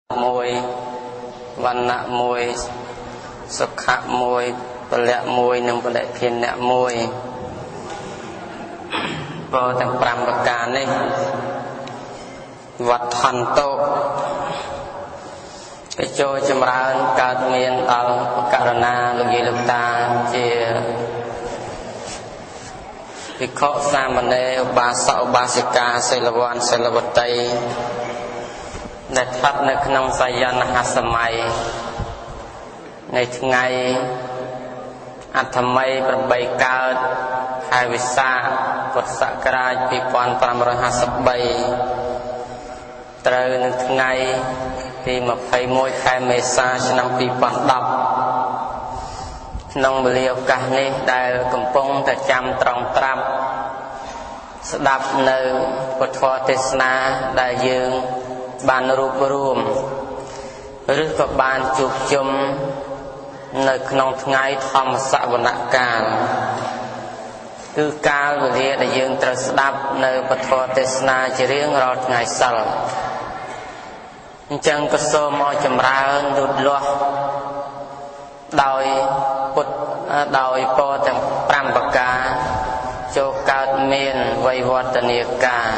មួយវណ្ណៈមួយសុខៈមួយពលៈមួយនិងបរិភិនៈមួយពរទាំង5ប្រការនេះវត្ថន្តោគេចូលចម្រើនកើតមានដល់ករណាលោកយាយលោកតាជាភិក្ខុសាមណេរឧបាសកឧបាសិកាសិលវន្តសិលវតីដែលស្ថិតនៅក្នុងសយនហសម័យនៃថ្ងៃអដ្ឋមី8កើតខែវិសាខពុទ្ធសករាជ2553ត្រូវនឹងថ្ងៃទី21ខែមេសាឆ្នាំ2010ក្នុងវេលាឱកាសនេះដែលកំពុងតែចាំត្រង់ត្រាប់ស្ដាប់នៅពធទេសនាដែលយើងបានរួបរួមឬក៏បានជួបជុំនៅក្នុងថ្ងៃធម្មសវនកាលគឺកាលវេលាដែលយើងត្រូវស្ដាប់នៅពធទេសនាជារៀងរាល់ថ្ងៃសិលអញ្ចឹងក៏សូមឲ្យចម្រើនលូតលាស់ដោយពុទ្ធដោយពរទាំង5ប្រការចូលកើតមានវៃវឌ្ឍនាការ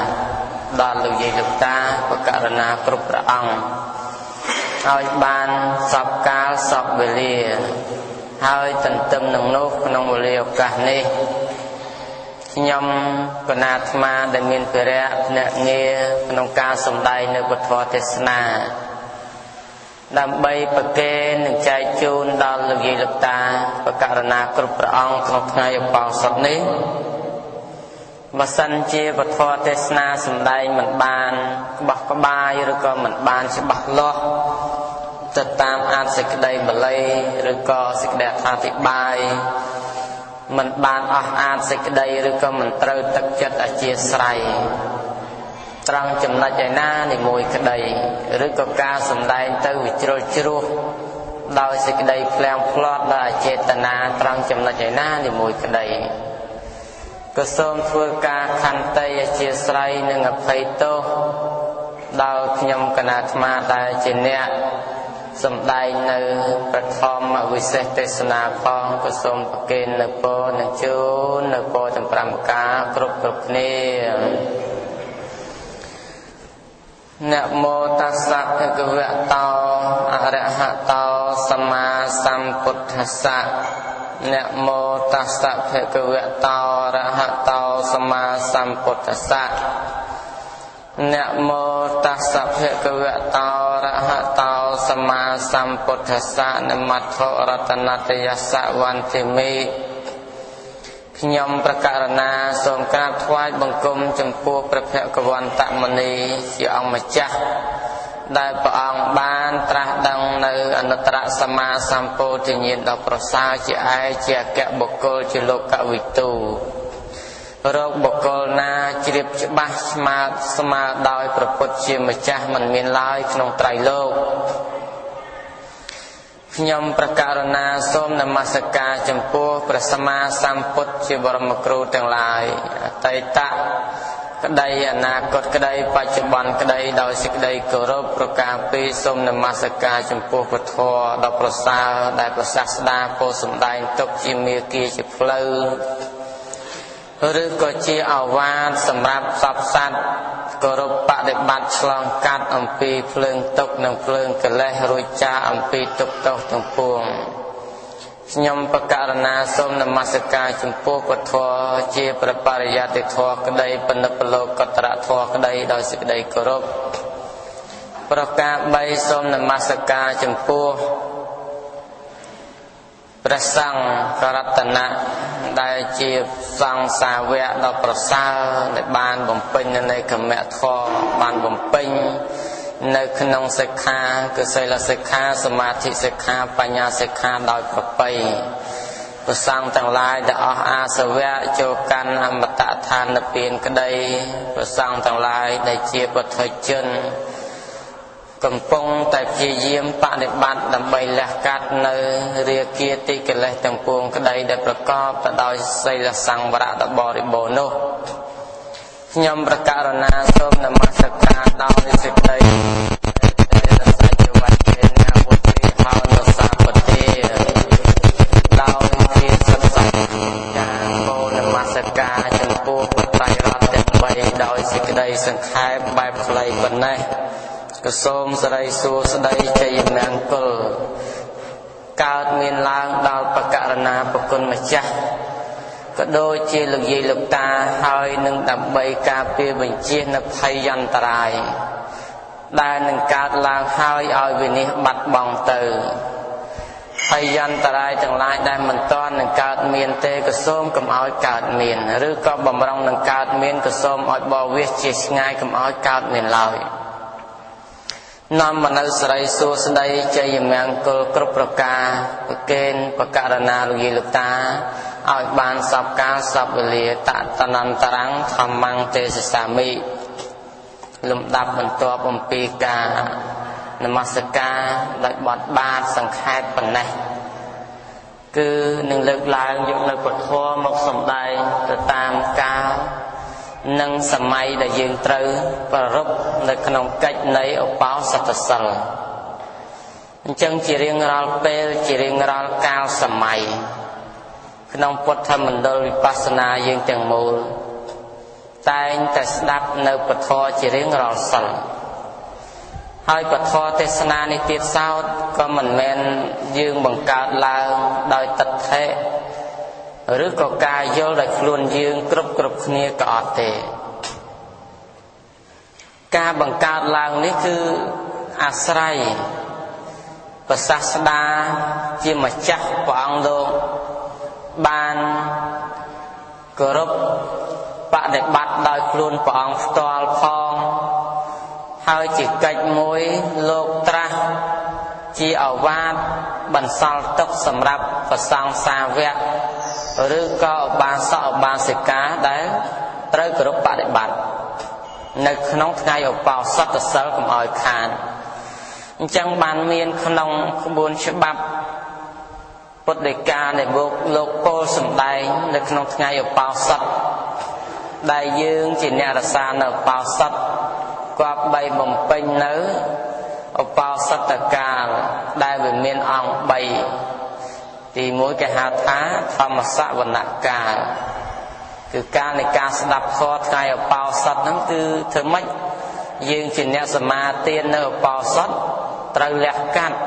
ដល់លោកយាយលោកតាបករណាគ្រប់ព្រះអង្គឲ្យបានសពកាលសពវេលាហើយទន្ទឹមនឹងនោះក្នុងវេលាឱកាសនេះខ្ញុំគណៈអាត្មាដែលមានភារៈភ្នាក់ងារក្នុងការសម្ដែងនៅពធទេសនាដើម្បីប្រគេននិងចែកជូនដល់លោកយាយលោកតាបករណាគ្រប់ព្រះអង្គក្នុងថ្ងៃឧបោសថនេះបើសិនជាពធទេសនាសម្ដែងមិនបានក្បោះក្បាយឬក៏មិនបានច្បាស់លាស់ទៅតាមអាចសេចក្តីបាលីឬក៏សេចក្តីអត្ថាធិប្បាយមិនបានអស់អាចសេចក្តីឬក៏មិនត្រូវទឹកចិត្តអធ្យាស្រ័យត្រង់ចំណុចឯណានីមួយក្តីឬក៏ការសម្ដែងទៅវិជ្រុលជ្រោះដោយសេចក្តីភ្លាំងផ្្លាត់ដោយអចេតនាត្រង់ចំណុចឯណានីមួយក្តីក៏សូមធ្វើការខន្តីអធ្យាស្រ័យនិងអភ័យទោសដល់ខ្ញុំគណៈអាត្មាដែលជាអ្នកសម្ដែងនៅប្រធមវិសេសទេសនាផងក៏សូមប្រគេននៅពរនិងជូននៅពរទាំង5ប្រការគ្រប់គ្រប់គ្នានមោតស្សៈភគវតោអរហតោសម្មាសម្ពុទ្ធស្សៈនមោតស្សៈភគវតោអរហតោសម្មាសម្ពុទ្ធស្សៈនមោតស្សៈភគវតោអរហតោសម្មាសម្ពុទ្ធស្សៈនមត្ថរតនតយស្សៈវន្តិមិខ្ញុំប្រករណាសូមក្រាបថ្វាយបង្គំចំពោះព្រះភគវន្តមុនីជាអង្គម្ចាស់ដែលព្រះអង្គបានត្រាស់ដឹងនៅអនុត្តរសម្មាសម្ពោធិញ្ញាណដ៏ប្រសើរជាឯកជាអគ្គបុគ្គលជាលោកវិទូរោគបុគ្គលណាជ្រាបច្បាស់ស្មើស្មើដោយព្រះពុទ្ធជាម្ចាស់មិនមានឡើយក្នុងត្រៃលោកខ្ញុំប្រករណាសូមនមស្ការចំពោះព្រះសម្មាសម្ពុទ្ធជាបរមគ្រូទាំងឡាយអតីតក្តីអនាគតក្តីបច្ចុប្បន្នក្តីដោយសេចក្តីគោរពប្រការពីរសូមនមស្ការចំពោះព្រះធម៌ដ៏ប្រសើរដែលព្រះសាស្តាពោលសម្ដែងទុកជាមាគ៌ាជាផ្លូវឬក៏ជាអាវាតសម្រាប់សព្វសត្វគោរពបដិបត្តិឆ្លងកាត់អំពីភ្លើងទុក្ខនិងភ្លើងកិលេសរួចចាកអំពីទុក្ខទោសទាំងពួងខ្ញុំបករណាសូមនមស្ការចំពោះពធជាព្រះបរិយត្តិធម៌ក្តីបនិព្វលោកតរធម៌ក្តីដោយសេចក្តីគោរពប្រការ3សូមនមស្ការចំពោះព្រះសង្ឃរតនៈដែលជាសង្ឃសាវកដ៏ប្រសើរដែលបានបំពេញនៅកម្មធម៌បានបំពេញនៅក្នុងសិក្ខាគឺសីលសិក្ខាសមាធិសិក្ខាបញ្ញាសិក្ខាដោយប្រពៃព្រះសង្ឃទាំងឡាយដែលអស់អាសវៈចូលកាន់អមតដ្ឋាននិព្វានក្តីព្រះសង្ឃទាំងឡាយដែលជាពុទ្ធជនកំពុងតែព្យាយាមបដិបត្តិដើម្បីលះកាត់នៅរាគាតិកិលេសទាំងពួងក្តីដែលប្រកបទៅដោយសីលសង្វរៈដ៏បរិបូរណ៍នោះខ្ញុំប្រករណាសូមនមស្ការដោយសេចក្តី សិរីសួស្តីជ័យមង្គលកើតមានឡើងដល់បករណាប្រគុណម្ចាស់ក៏ដូចជាលោកយាយលោកតាហើយនឹងដើម្បីការពារបញ្ជៀសនៅភ័យយន្តរាយដែលនឹងកើតឡើងហើយឲ្យវិនិច្ឆ័យបាត់បង់ទៅភ័យយន្តរាយទាំងឡាយដែលមិនទាន់នឹងកើតមានទេក៏សូមកុំឲ្យកើតមានឬក៏បំរុងនឹងកើតមានក៏សូមឲ្យបរវាសជាឆ្ងាយកុំឲ្យកើតមានឡើយនាំមកនូវសិរីសួស្តីជ័យមង្គលគ្រប់ប្រការប្រគេនបករណាលោកយាយលោកតាឲ្យបានសពកាលសពវេលាតតនន្តរੰធម្មងទេសសាមិលំដាប់បន្ទាប់អំពីការនមស្ការដោយបទបាតសង្ខេបប៉ុណ្ណេះគឺនឹងលើកឡើងយកនៅពធមកសម្ដែងទៅតាមកាលនិងសម័យដែលយើងត្រូវប្រារព្ធនៅក្នុងកិច្ចនៃឧបោសថសិលអញ្ចឹងជារៀងរាល់ពេលជារៀងរាល់កាលសម័យក្នុងពុទ្ធមណ្ឌលវិបស្សនាយើងទាំងមូលតែងតែស្ដាប់នៅពធជារៀងរាល់សិលហើយពធទេសនានេះទៀតសោតក៏មិនមែនយើងបង្កើតឡើងដោយតថេឬក៏ការយល់ដោយខ្លួនយើងគ្រប់គ្នាក៏អត់ទេការបង្កើតឡើងនេះគឺអាស្រ័យព្រះសាស្តាជាម្ចាស់ព្រះអង្គលោកបានគោរពបដិបត្តិដោយខ្លួនព្រះអង្គផ្ទាល់ផងហើយជាកិច្ចមួយលោកត្រាស់ជាអាវាតបន្សល់ទុកសម្រាប់ព្រះសង្ឃសាវកឬក៏ឧបាសកឧបាសិកាដែលត្រូវគោរពបដិបត្តិនៅក្នុងថ្ងៃឧបោសថសិលកុំឲ្យខានអញ្ចឹងបានមានក្នុងក្បួនច្បាប់ពុទ្ធដីកានៃលោកពោលសម្ដែងនៅក្នុងថ្ងៃឧបោសថដែលយើងជាអ្នករក្សានៅឧបោសថគប្បីបំពេញនៅឧបោសថកាលដែលវាមានអង្គ3ទី1គេហៅថាធម្មសវនកាលគឺកាលនៃការស្ដាប់ធម៌ថ្ងៃឧបោសថហ្នឹងគឺធ្វើម៉េចយើងជាអ្នកសមាទាននៅឧបោសថត្រូវលះកាត់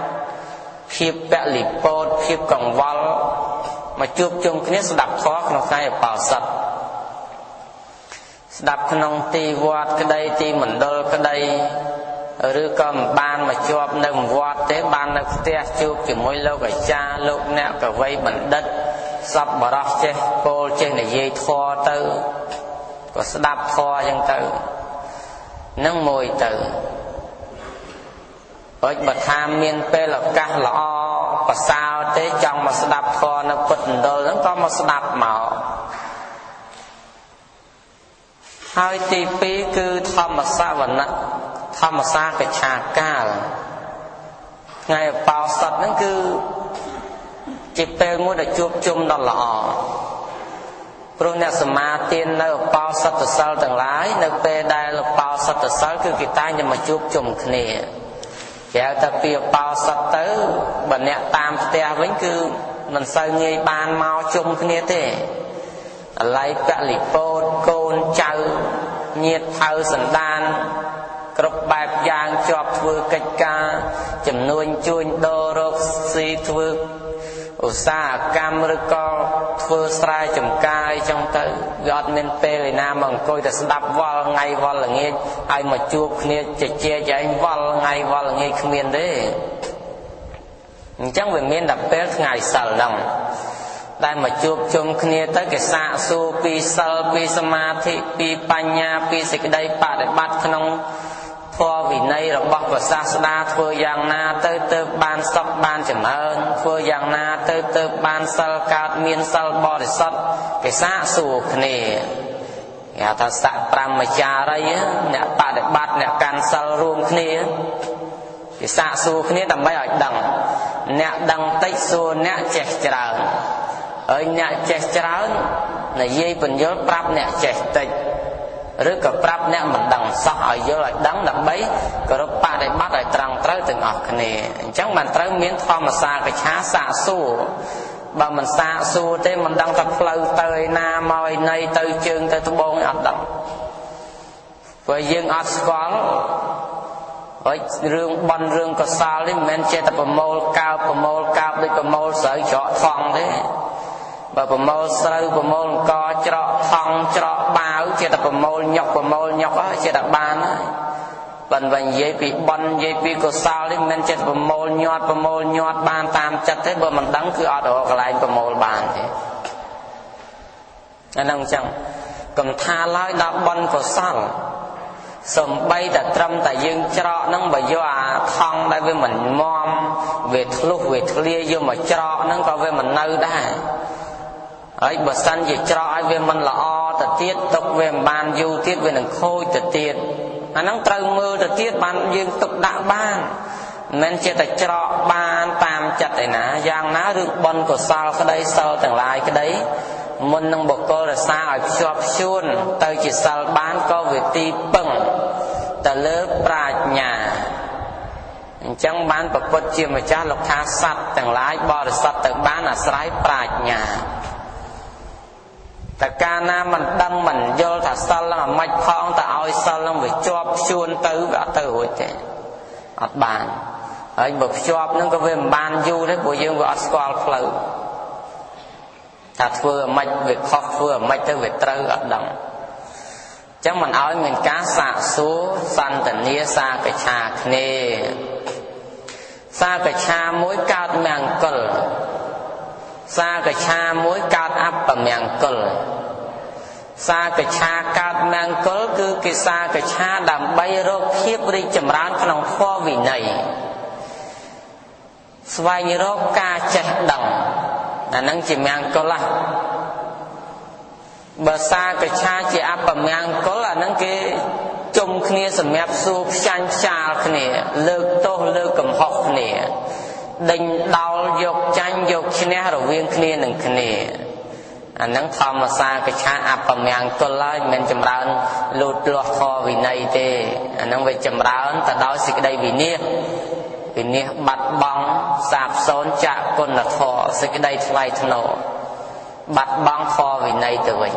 ភាពពលិពោតភាពកង្វល់មកជួបជុំគ្នាស្ដាប់ធម៌ក្នុងថ្ងៃឧបោសថស្ដាប់ក្នុងទីវត្តក្តីទីមណ្ឌលក្តីឬក៏មិនបានមកជាប់នៅវត្តទេបាននៅផ្ទះជួបជាមួយលោកអាចារ្យលោកអ្នកកវីបណ្ឌិតសពបរោះចេះពោលចេះនិយាយធម៌ទៅក៏ស្ដាប់ធម៌អញ្ចឹងទៅនឹងមួយទៅហើយបើថាមានពេលឱកាសល្អប្រសើរទេចង់មកស្ដាប់ធម៌នៅពុទ្ធមណ្ឌលហ្នឹងក៏មកស្ដាប់មកហើយទី2គឺធម្មសវនៈធម្មសាកច្ឆាកាលថ្ងៃឧបោសថហ្នឹងគឺជាពេលមួយដែលជួបជុំដ៏ល្អព្រោះអ្នកសមាទាននៅឧបោសថសិលទាំងឡាយនៅពេលដែលឧបោសថសិលគឺគេតែងតែមកជួបជុំគ្នាគេហៅថាពីឧបោសថទៅបើអ្នកតាមផ្ទះវិញគឺមិនសូវងាយបានមកជុំគ្នាទេអល័យពលិពោតកូនចៅញាតិផៅសន្តានគ្រប់បែបយ៉ាងជាប់ធ្វើកិច្ចការចំនួនជួញដូររកស៊ីធ្វើឧស្សាហកម្មឬក៏ធ្វើស្រែចម្ការអីចឹងទៅវាអត់មានពេលឯណាមកអង្គុយតែស្ដាប់វល់ថ្ងៃវល់ល្ងាចហើយមកជួបគ្នាជជែកឯងវល់ថ្ងៃវល់ល្ងាចគ្មានទេអញ្ចឹងវាមានតែពេលថ្ងៃសិលហ្នឹងដែលមកជួបជុំគ្នាទៅគេសាកសួរពីសិលពីសមាធិពីបញ្ញាពីសេចក្តីបដិបត្តិក្នុងធម៌វិន័យរបស់ព្រះសាស្តាធ្វើយ៉ាងណាទៅទើបបានសុខបានចម្រើនធ្វើយ៉ាងណាទៅទើបបានសិលកើតមានសិលបរិសុទ្ធគេសាកសួរគ្នាគេហៅថាសៈព្រហ្មចារីអ្នកបដិបត្តិអ្នកកាន់សិលរួមគ្នាគេសាកសួរគ្នាដើម្បីឲ្យដឹងអ្នកដឹងតិចសួរអ្នកចេះច្រើនហើយអ្នកចេះច្រើននិយាយបញ្យល់ប្រាប់អ្នកចេះតិចឬក៏ប្រាប់អ្នកមិនដឹងសោះឲ្យយល់ឲ្យដឹងដើម្បីគោរពបដិបត្តិឲ្យត្រង់ត្រូវទាំងអស់គ្នាអញ្ចឹងបានត្រូវមានធម្មសាកច្ឆាសាកសួរបើមិនសាកសួរទេមិនដឹងថាផ្លូវទៅឯណាមកឯណីទៅជើងទៅត្បូងអត់ដឹងព្រោះយើងអត់ស្គាល់ ហើយរឿងបន់រឿងកុសលនេះមិនមែនចេះតែប្រមូលកើបប្រមូលកើបដូចប្រមូលស្រូវច្រកថង់ទេបើប្រមូលស្រូវប្រមូលអង្គច្រកថង់ច្រកបាវចេះតែប្រមូលញុកប្រមូលញុកចេះតែបានហើយប៉ុន្តែនិយាយពីបន់និយាយពីកុសលនេះមិនមែនចេះតែប្រមូលញាត់ប្រមូលញាត់បានតាមចិត្តទេបើមិនដឹងគឺអត់រកកន្លែងប្រមូលបានទេអាហ្នឹងអញ្ចឹងកុំថាឡើយដល់បន់កុសលសំបីតែត្រឹមតែយើងច្រកហ្នឹងបើយកអាថង់ដែលវាមិនមមវាធ្លុះវាធ្លាយយកមកច្រកហ្នឹងក៏វាមិននៅដែរហើយបើសិនជាច្រកឲ្យវាមិនល្អទៅទៀតទុកវាមិនបានយូរទៀតវានឹងខូចទៅទៀតអាហ្នឹងត្រូវមើលទៅទៀតបានយើងទុកដាក់បានមិនចេះតែច្រកបានតាមចិត្តឯណាយ៉ាងណារឿងបុណ្យកុសលក្តីសិលទាំងឡាយក្តីមុននឹងបុគ្គលរក្សាឲ្យភ្ជាប់ភ្ជួនទៅជាសិលបានក៏វាទីពឹងទៅលើប្រាជ្ញាអញ្ចឹងបានប្រពុតជាម្ចាស់លោកថាសត្វទាំងឡាយបរិសុទ្ធទៅបានអាស្រ័យប្រាជ្ញាតែកាលណាមិនដឹងមិនយល់ថាសិលនឹងអាម៉េចផងតែឲ្យសិលនឹងវាជាប់ភ្ជួនទៅវាអត់ទៅរួចទេអត់បានហើយបើភ្ជាប់នឹងក៏វាមិនបានយូរទេព្រោះយើងវាអត់ស្គាល់ផ្លូវថាធ្វើអាម៉េចវាខុសធ្វើអាម៉េចទៅវាត្រូវអត់ដឹងអញ្ចឹងមិនឲ្យមានការសាកសួរសន្តានាសាកឆាគ្នាសាកឆាមួយកើតមង្គលសាកឆាមួយកើតអពមង្គលសាកឆាកើតមង្គលគឺគេសាកឆាដើម្បីរកភាពរីកចម្រើនក្នុងធម៌វិន័យស្វែងរកការចេះដឹងអាហ្នឹងជាមង្គលបើសាកឆាជាអពមង្គលអាហ្នឹងគេជុំគ្នាសម្រាប់សួរផ្ចាញ់ផ្ចាលគ្នាលើកទោសលើកកំហុសគ្នាដេញដោលយកចាញ់យកឈ្នះរវាងគ្នានឹងគ្នាអាហ្នឹងធម្មសាកឆាអពមង្គលហើយមិនចម្រើនលូតលាស់ធម៌វិន័យទេអាហ្នឹងវាចម្រើនទៅដោយសេចក្តីវិនិច្ឆ័យវិនិច្ឆ័យបាត់បង់សាបសូន្យចាកគុណធម៌សេចក្តីថ្លៃថ្នូរបាត់បង់ធម៌វិន័យទៅវិញ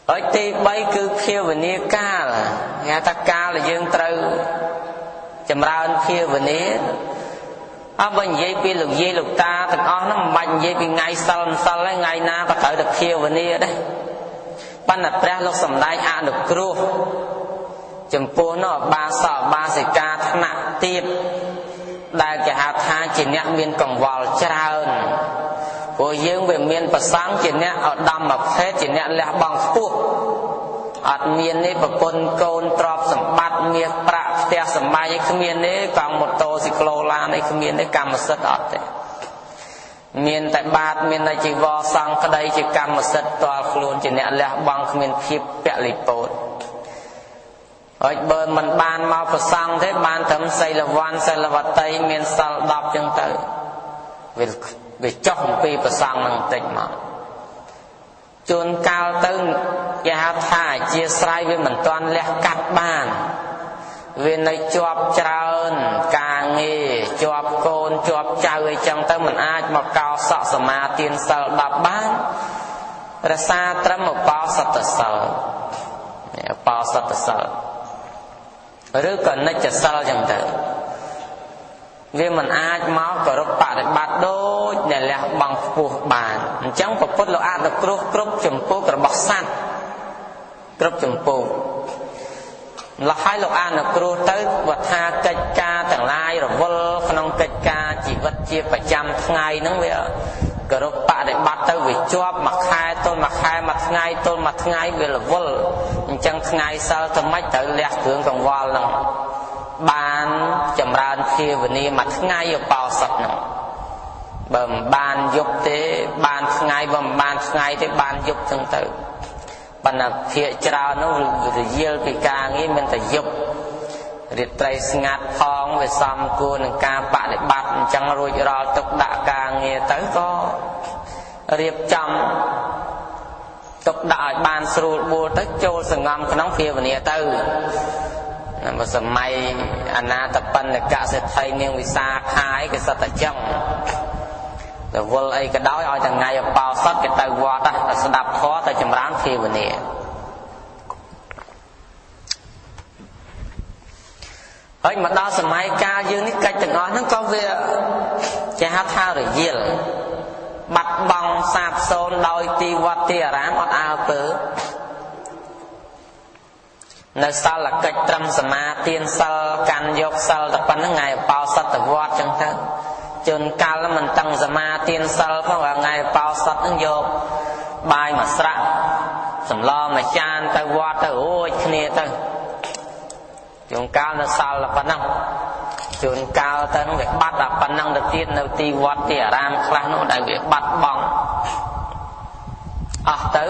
ហើយទី3គឺភាវនាកាលគេថាកាលដែលយើងត្រូវចម្រើនភាវនាអើបើនិយាយពីលោកយាយលោកតាទាំងអស់ហ្នឹងមិនបាច់និយាយពីថ្ងៃសិលមិនសិលទេថ្ងៃណាក៏ត្រូវតែភាវនាដែរប៉ុន្តែព្រះលោកសម្ដែងអនុគ្រោះចំពោះនោះអបាសកអបាសិកាថ្នាក់ទៀតដែលគេហៅថាជាអ្នកមានកង្វល់ច្រើនព្រោះយើងវាមានប្រសង់ជាអ្នកឧត្តមភេទជាអ្នកលះបង់ខ្ពស់អត់មានទេប្រពន្ធកូនទ្រព្យសម្បត្តិមាសប្រាក់ផ្ទះសម្បែងឯគ្មានទេកង់ម៉ូតូស៊ីក្លូឡានឯគ្មានទេកម្មសិទ្ធិអត់ទេមានតែបាតមានតែជីវរសង្ឃក្តីជាកម្មសិទ្ធិផ្ទាល់ខ្លួនជាអ្នកលះបង់គ្មានភាពពលិពោតហើយបើមិនបានមកប្រសង់ទេបានត្រឹមសីលវ័នសីលវតីមានសិល10ចឹងទៅវាចុះអំពីប្រសង់នឹងបន្តិចមកជួនកាលទៅគេហៅថាជាស្រ័យវាមិនទាន់លះកាត់បានវានៅជាប់ច្រើនការងារជាប់កូនជាប់ចៅអីចឹងទៅមិនអាចមកកោសក់សមាទានសិល10បានរក្សាត្រឹមឧបោសថសិលឧបោសថសិលឬក៏និច្ចសិលចឹងទៅវាមិនអាចមកគោរពបប្រតិបត្តិដូចអ្នកលះបង់ខ្ពស់បានអញ្ចឹងព្រះពុទ្ធលោកអនុគ្រោះគ្រប់ចំពោះរបស់សត្វគ្រប់ចំពោះលះហើយលោកអនុគ្រោះទៅវថាកិច្ចការទាំងឡាយរវល់ក្នុងកិច្ចការជីវិតជាប្រចាំថ្ងៃហ្នឹងវាគោរពបប្រតិបត្តិទៅវាជាប់មួយខែទល់មួយខែមួយថ្ងៃទល់មួយថ្ងៃវារវល់អញ្ចឹងថ្ងៃសិលទៅមិនត្រូវលះគ្រឿងកង្វល់ហ្នឹងបានចម្រើនភាវនាមួយថ្ងៃឧបោសថហ្នឹងបើមិនបានយប់ទេបានថ្ងៃបើមិនបានថ្ងៃទេបានយប់ចឹងទៅបណ្ណាភាកច្រើននោះរយាលពីការងារមានតែយប់រាត្រីស្ងាត់ផងវាសំគួរនឹងការបដិបត្តិអញ្ចឹងរួចរាល់ទុកដាក់ការងារទៅក៏រៀបចំទុកដាក់ឲ្យបានស្រួលបួលទៅចូលសង្ងំក្នុងភាវនាទៅបើសម័យអនាថបណ្ឌកសេដ្ឋីនាងវិសាខាយគេសិតតែចឹង រវល់អីក៏ដោយឲ្យតែថ្ងៃអបោសុតគេទៅវត្តទៅស្ដាប់ធម៌ទៅចម្រើនភាវនា ហើយមកដល់សម័យកាលយើងនេះកិច្ចទាំងអស់ហ្នឹងក៏វាគេហៅថារយិលបាត់បង់សាបសូន្យដោយទីវត្តទីអារាមអត់អើពើនៅសល់កិច្ចត្រឹមសមាទានសិលកាន់យកសិលតែប៉ុណ្្នឹងថ្ងៃបោសតវត្តចឹងទៅជួនកាលមិនតឹងសមាទានសិលផងថ្ងៃបោសតហ្នឹងយកបាយមួយស្រាក់សម្លមួយចានទៅវត្តទៅរួចគ្នាទៅជួនកាលនៅសល់តែប៉ុណ្្នឹងជួនកាលទៅនឹងវាបាត់តែប៉ុណ្្នឹងទៅទៀតនៅទីវត្តទីអារាមខ្លះនោះដែលវាបាត់បង់អស់ទៅ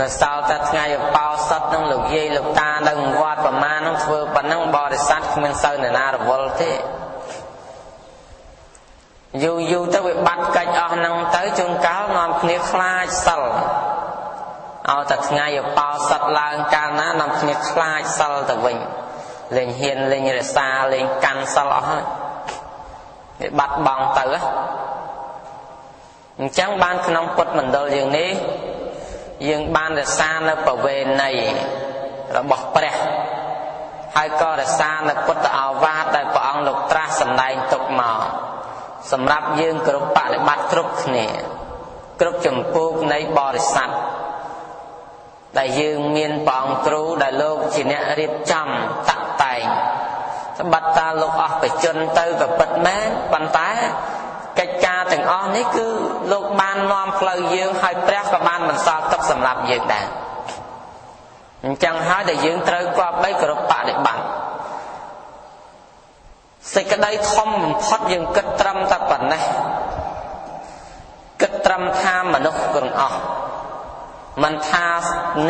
នៅសល់តែថ្ងៃបោសតនឹងលោកយាយលោកតានៅវត្តប្រមាណនឹងធ្វើប៉ុណ្្នឹងបរិស័ទគ្មានសូវអ្នកណារវល់ទេយូរយូរទៅវាបាត់កិច្ចអស់ហ្នឹងទៅជួនកាលនាំគ្នាខ្លាចសិលឲ្យតែថ្ងៃបោសតឡើងកាលណានាំគ្នាខ្លាចសិលទៅវិញលេងហ៊ានលេងរក្សាលេងកាន់សិលអស់ហើយវាបាត់បង់ទៅអញ្ចឹងបានក្នុងពុទ្ធមណ្ឌលយើងនេះយើងបានរក្សានៅប្រវេណីរបស់ព្រះហើយក៏រក្សានៅពុទ្ធឱវាទដែលព្រះអង្គលោកត្រាស់សម្ដែងទុកមកសម្រាប់យើងគ្រប់បដិបត្តិគ្រប់គ្នាគ្រប់ចម្ពោះនៃបរិស័ទដែលយើងមានព្រះអង្គគ្រូដែលលោកជាអ្នករៀបចំតាក់តែងត្បិតតាលោកអស់បច្ចុប្បន្នទៅក៏ពិតមែនប៉ុន្តែកិច្ចការទាំងអស់នេះគឺលោកបាននាំផ្លូវយើងហើយព្រះក៏បានបន្សល់ទុកសម្រាប់យើងដែរអញ្ចឹងហើយដែលយើងត្រូវគប្បីគោរពបដិបត្តិសេចក្តីធំបំផុតយើងគិតត្រឹមតែប៉ុណ្ណេះគិតត្រឹមថាមនុស្សទាំងអស់មិនថា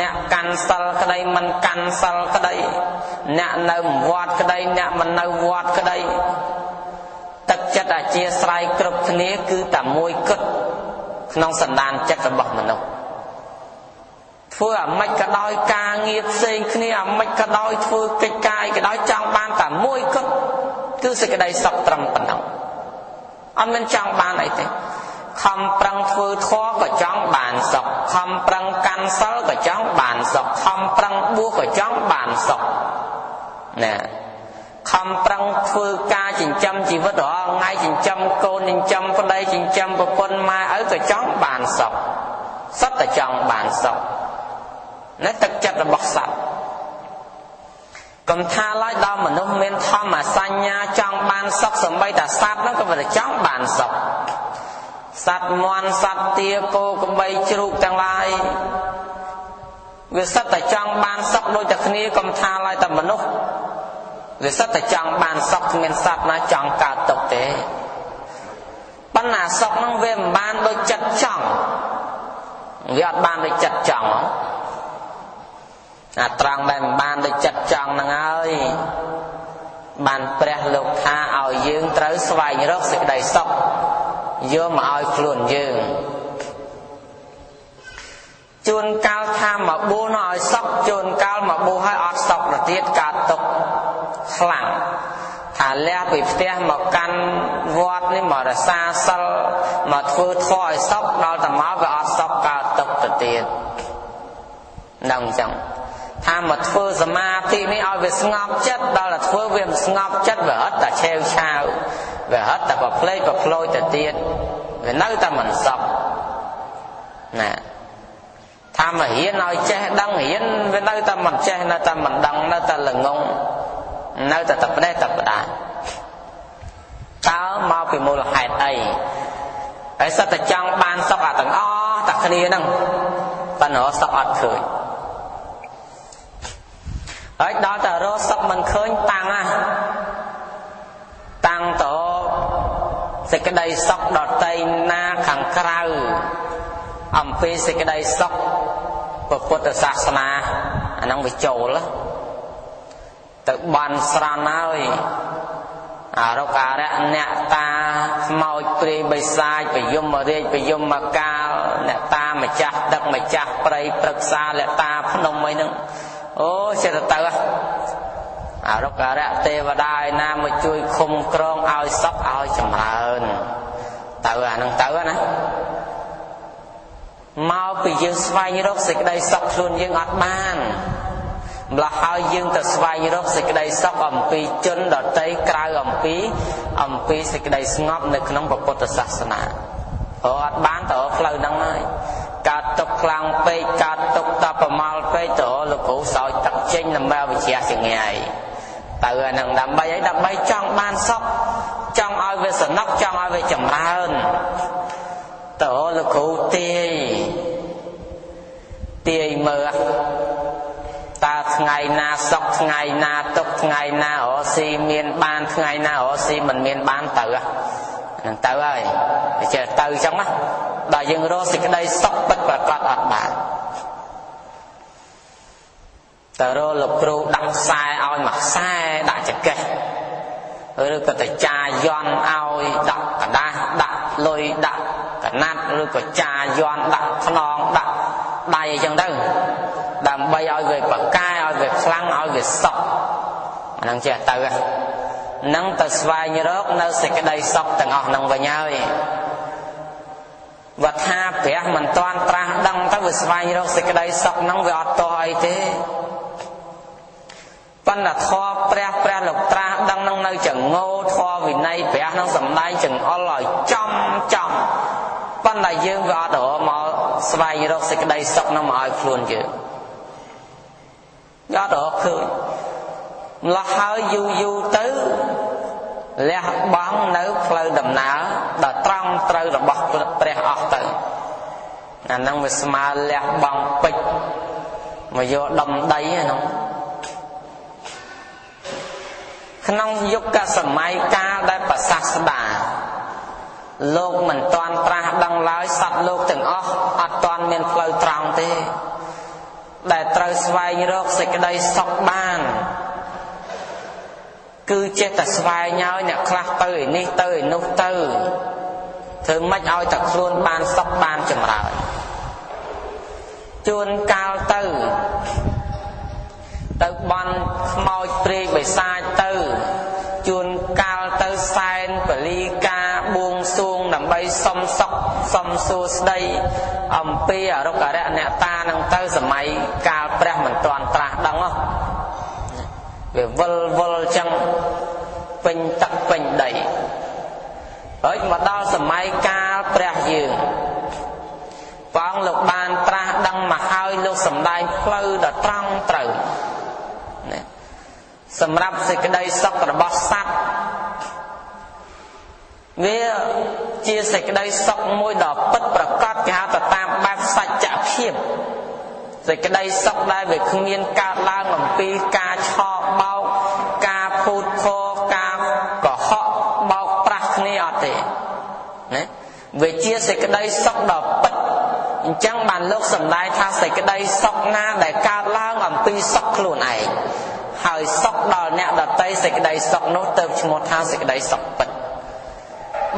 អ្នកកាន់សិលក្តីមិនកាន់សិលក្តីអ្នកនៅវត្តក្តីអ្នកមិននៅវត្តក្តីទឹកចិត្តអធិស្ឋានគ្រប់គ្នាគឺតែមួយគត់ក្នុងសន្តានចិត្តរបស់មនុស្សធ្វើអាម៉េចក៏ដោយការងារផ្សេងគ្នាអាម៉េចក៏ដោយធ្វើកិច្ចការអីក៏ដោយចង់បានតែមួយគត់គឺសេចក្តីសុខត្រឹមប៉ុណ្ណឹងអត់មានចង់បានអីទេខំប្រឹងធ្វើធម៌ក៏ចង់បានសុខខំប្រឹងកាន់សិលក៏ចង់បានសុខខំប្រឹងបួសក៏ចង់បានសុខណាខំប្រឹងធ្វើការចិញ្ចឹមជីវិតរាល់ថ្ងៃចិញ្ចឹមកូនចិញ្ចឹមប្តីចិញ្ចឹមប្រពន្ធម៉ែឪក៏ចង់បានសុខសុទ្ធតែចង់បានសុខនេះទឹកចិត្តរបស់សត្វកុំថាឡើយដល់មនុស្សមានធម្មសញ្ញាចង់បានសុខសំបីតែសត្វហ្នឹងក៏វាចង់បានសុខសត្វមាន់សត្វទាគោក្របីជ្រូកទាំងឡាយវាសុទ្ធតែចង់បានសុខដូចតែគ្នាកុំថាឡើយតែមនុស្សវាសុទ្ធតែចង់បានសុខគ្មានសត្វណាចង់កើតទុក្ខទេប៉ុន្តែសុខហ្នឹងវាមិនបានដូចចិត្តចង់វាអត់បានដូចចិត្តចង់អាត្រង់ដែលមិនបានដូចចិត្តចង់ហ្នឹងហើយបានព្រះលោកថាឲ្យយើងត្រូវស្វែងរកសេចក្តីសុខយកមកឲ្យខ្លួនយើងជួនកាលថាមកបួសនោះឲ្យសុខជួនកាលមកបួសឲ្យអត់សុខទៅទៀតកើតទុក្ខខ្លាំងថាលះពីផ្ទះមកកាន់វត្តនេះមករក្សាសិលមកធ្វើធម៌ឲ្យសុខដល់តែមកវាអត់សុខកើតទុក្ខទៅទៀតហ្នឹងអញ្ចឹងថាមកធ្វើសមាធិនេះឲ្យវាស្ងប់ចិត្តដល់តែធ្វើវាមិនស្ងប់ចិត្តវារត់តែឆេវឆាវវារត់តែប្រផ្លេកប្រផ្លោយទៅទៀតវានៅតែមិនសុខណាថាមករៀនឲ្យចេះដឹងរៀនវានៅតែមិនចេះនៅតែមិនដឹងនៅតែល្ងងនៅតែតែផ្ដេសតែផ្ដាតើមកពីមូលហេតុអីហើយសិតតែចង់បានសុខអាទាំងអស់តែគ្នាហ្នឹងប៉ុន្តែរកសុខអត់ឃើញហើយដល់តែរកសុខមិនឃើញតាំងណាតាំងតសេចក្តីសុខដតីណាខាងក្រៅអំពីសេចក្តីសុខពុទ្ធសាសនាអាហ្នឹងវាចូលទៅបានស្រន់ហើយអរុក្ខរៈអ្នកតាខ្មោចព្រាយបិសាចបយមរាជបយមកាលអ្នកតាម្ចាស់ទឹកម្ចាស់ព្រៃព្រឹក្សាអ្នកតាភ្នំអីហ្នឹងអូចិត្តទៅអរុក្ខរៈទេវតាឯណាមកជួយឃុំក្រងឲ្យសុខឲ្យចម្រើនទៅអាហ្នឹងទៅណាមកពីយើងស្វែងរកសេចក្តីសុខខ្លួនយើងអត់បាន ម្ល៉េះហើយយើងទៅស្វែងរកសេចក្តីសុខអំពីជនដទៃក្រៅអំពីសេចក្តីស្ងប់នៅក្នុងពុទ្ធសាសនាអត់បានទៅផ្លូវហ្នឹងហើយកើតទុកខ្លាំងពេកកើតទុកតប្រមាលពេកទៅលោកគ្រូសោយទឹកចេញដើម្បីឲ្យវិជ្ជាចងាយទៅអាហ្នឹងដើម្បីអីដើម្បីចង់បានសុខចង់ឲ្យវាសំណុកចង់ឲ្យវាចម្រើនទៅលោកគ្រូទាយមើលតើថ្ងៃណាសុខថ្ងៃណាទុកថ្ងៃណារកស៊ីមានបានថ្ងៃណារកស៊ីមិនមានបានទៅហ្នឹងទៅហើយវាចេះទៅអញ្ចឹងណាដល់យើងរកសេចក្តីសុខពិតប្រាកដអត់បានទៅរកលោកគ្រូដាក់ខ្សែឲ្យមួយខ្សែដាក់ចកេះឬក៏ទៅចាយន់ឲ្យដាក់กระดาษដាក់លុយដាក់កណាត់ឬក៏ចាយន់ដាក់ខ្នងដាក់ដៃអញ្ចឹងទៅដើម្បីឲ្យវាប្រកែឲ្យវាខ្លាំងឲ្យវាសុខអាហ្នឹងចេះទៅហ្នឹងទៅស្វែងរកនៅសេចក្តីសុខទាំងអស់ហ្នឹងវិញហើយវត្ថាព្រះមិនតាន់ត្រាស់ដឹងទៅវាស្វែងរកសេចក្តីសុខហ្នឹងវាអត់តោះអីទេប៉ុន្តែធម៌ព្រះលោកត្រាស់ដឹងហ្នឹងនៅចងោធម៌វិន័យព្រះហ្នឹងសំដែងចង្អុលឲ្យចំប៉ុន្តែយើងវាអត់រកមកស្វែងរកសេចក្តីសុខហ្នឹងមកឲ្យខ្លួនយើងអត់រកឃើញម្ល៉េះហើយយូរយូរទៅលះបង់នៅផ្លូវដំណើរដល់ត្រង់ត្រូវរបស់ព្រះអស់ទៅអាហ្នឹងវាស្មើលះបង់ពេជ្រមកយកដុំដីហ្នឹងក្នុងយុគសម័យកាលដែលប្រសាស្តាលោកមិនទាន់ត្រាស់ដឹងឡើយសត្វលោកទាំងអស់អត់ទាន់មានផ្លូវត្រង់ទេដែលត្រូវស្វែងរកសេចក្តីសុខបានគឺចេះតែស្វែងឲ្យអ្នកខ្លះទៅឯនេះទៅឯនោះទៅធ្វើម៉េចឲ្យតែខ្លួនបានសុខបានចម្រើនជួនកាលទៅបន់ខ្មោចព្រាយបិសាចទៅជួនកាលទៅសែនបលីកាបួងសួងដើម្បីសុំសុខសុំសួស្តីអំពីអរុក្ខរៈអ្នកតានឹងទៅសម័យកាលព្រះមិនទាន់ត្រាស់ដឹងហ៎វាវិលចឹងពេញទឹកពេញដីហើយមកដល់សម័យកាលព្រះយើងព្រះអង្គលោកបានត្រាស់ដឹងមកហើយលោកសម្ដែងផ្លូវដ៏ត្រង់ត្រូវណាសម្រាប់សេចក្តីសុខរបស់សត្វវាជាសេចក្តីសុខមួយដ៏ពិតប្រាកដគេហៅទៅតាមបែបសច្ចភាពសេចក្តីសុខដែលវាគ្មានកើតឡើងអំពីការឆោបោកការភូតភរការកុហកបោកប្រាស់គ្នាអត់ទេណាវាជាសេចក្តីសុខដ៏ពិតអញ្ចឹងបានលោកសម្ដែងថាសេចក្តីសុខណាដែលកើតឡើងអំពីសុខខ្លួនឯងហើយសុខដល់អ្នកដទៃសេចក្តីសុខនោះទៅឈ្មោះថាសេចក្តីសុខពិត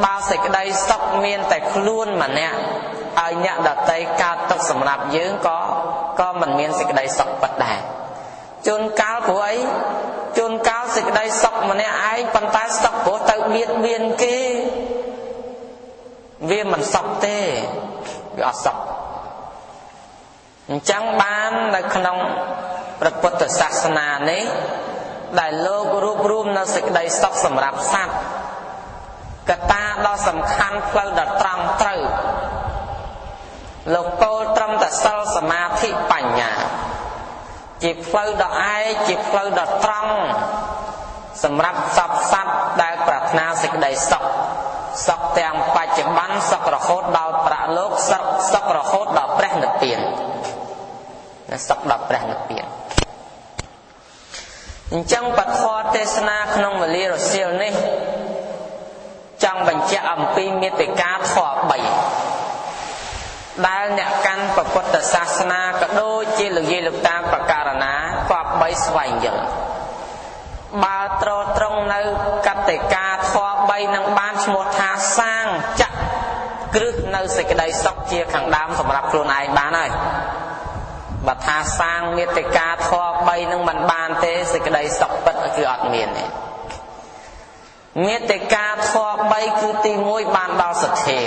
បើសេចក្តីសុខមានតែខ្លួនម្នាក់ឲ្យអ្នកដទៃកើតទុកសម្រាប់យើងក៏មិនមានសេចក្តីសុខពិតដែរជួនកាលព្រោះអីជួនកាលសេចក្តីសុខម្នាក់ឯងប៉ុន្តែសុខព្រោះទៅបៀតបៀនគេវាមិនសុខទេវាអត់សុខអញ្ចឹងបាននៅក្នុងព្រះពុទ្ធសាសនានេះដែលលោករួបរួមនៅសេចក្តីសុខសម្រាប់សត្វកត្តាដ៏សំខាន់ផ្លូវដ៏ត្រង់ត្រូវលោកពោលត្រឹមតែសិលសមាធិបញ្ញាជាផ្លូវដ៏ឯកជាផ្លូវដ៏ត្រង់សម្រាប់សត្វសត្វដែលប្រាថ្នាសេចក្តីសុខសុខទាំងបច្ចុប្បន្នសុខរហូតដល់ប្រលោកសុខរហូតដល់ព្រះនិព្វានសុខដល់ព្រះនិព្វានអញ្ចឹងពធទេសនាក្នុងវេលារសៀលនេះចង់បញ្ជាក់អំពីមាតិកាធម៌3ដែលអ្នកកាន់ពុទ្ធសាសនាក៏ដូចជាលោកយាយលោកតាបករណាគប្បីស្វែងយល់បើត្រត្រង់នៅកតិកាធម៌3នឹងបានឈ្មោះថាសាងចក្រគ្រឹះនៅសេចក្តីសុខជាខាងដើមសម្រាប់ខ្លួនឯងបានហើយបើថាសាងមាតិកាធម៌3នឹងមិនបានទេសេចក្តីសុខពិតគឺអត់មានទេមាតិកាធម៌3គឺទី1បានដល់សទ្ធា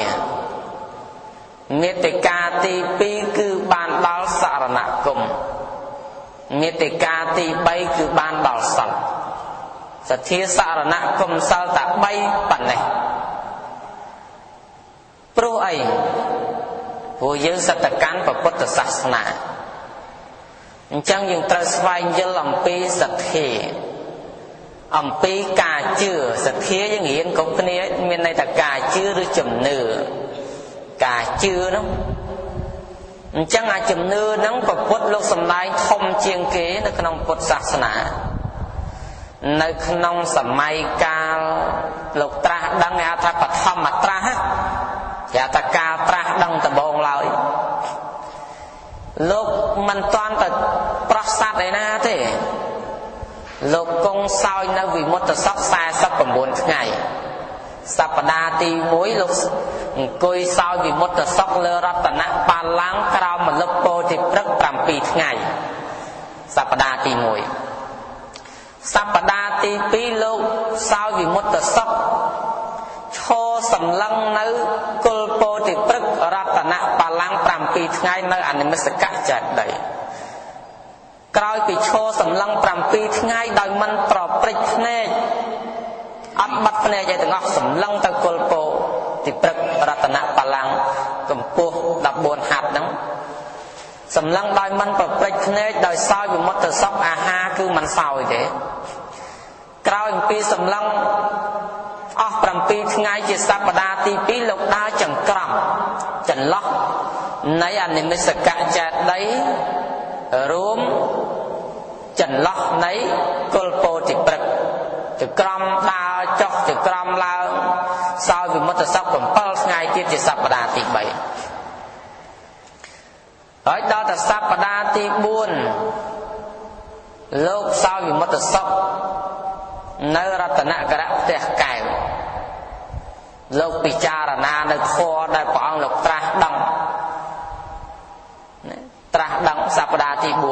មាតិកាទី2គឺបានដល់សរណគម មេតិកាទី3គឺបានដល់សិលសទ្ធាសរណគមសិលតែ3ប៉ុណ្ណេះព្រោះអីព្រោះយើងសតកម្មពុទ្ធសាសនាអញ្ចឹងយើងត្រូវស្វែងយល់អំពីសទ្ធាអំពីការជឿសទ្ធាយើងរៀនគ្រប់គ្នាមានន័យថាការជឿឬជំនឿការជឿនោះអញ្ចឹងអាជំនឿហ្នឹងព្រះពុទ្ធលោកសម្ដែងធំជាងគេនៅក្នុងពុទ្ធសាសនានៅក្នុងសម័យកាលលោកត្រាស់ដឹងគេហៅថាបឋមត្រាស់គេហៅថាកាលត្រាស់ដឹងដំបូងឡើយលោកមិនទាន់ទៅប្រោះសត្វឯណាទេលោកគង់សោយនៅវិមុតសុខ49ថ្ងៃសប្តាហ៍ទី1លោកអង្គុយសោយវិមុតសុខលើរតនបាលឡាំងក្រោមម្លប់ពោធិព្រឹក7ថ្ងៃសប្តាហ៍ទី1សប្តាហ៍ទី2លោកសោយវិមុតសុខឈរសម្លឹងនៅគុលពោធិព្រឹករតនបាលឡាំង7ថ្ងៃនៅអនិមិសកចេតិយក្រោយពីឈរសម្លឹង7ថ្ងៃដោយមិនប្រព្រឹត្តភ្នែកអត់បាត់ភ្នែកឯទាំងអស់សម្លឹងទៅគុលពោធិព្រឹករតនបាលឡាំងកម្ពស់14ហត្ថហ្នឹងសម្លឹងដោយមិនប្រព្រឹត្តភ្នែកដោយសោយវិមុតសុខអាហារគឺមិនសោយទេក្រោយអំពីសម្លឹងអស់7ថ្ងៃជាសប្តាហ៍ទី2លោកដើរចង្ក្រមចន្លោះនៃអនិមិសកចេតិយរួមចន្លោះនៃគុលពោធិព្រឹកចក្រមដើរចុះចក្រមឡើងសោយវិមុតសុខ7ថ្ងៃទៀតជាសប្តាហ៍ទី3ហើយដល់តែសប្តាហ៍ទី4លោកសោយវិមុតសុខនៅរតនករៈផ្ទះកែវលោកពិចារណានៅធម៌ដែលព្រះអង្គលោកត្រាស់ដឹងត្រាស់ដឹងសប្តាហ៍ទី4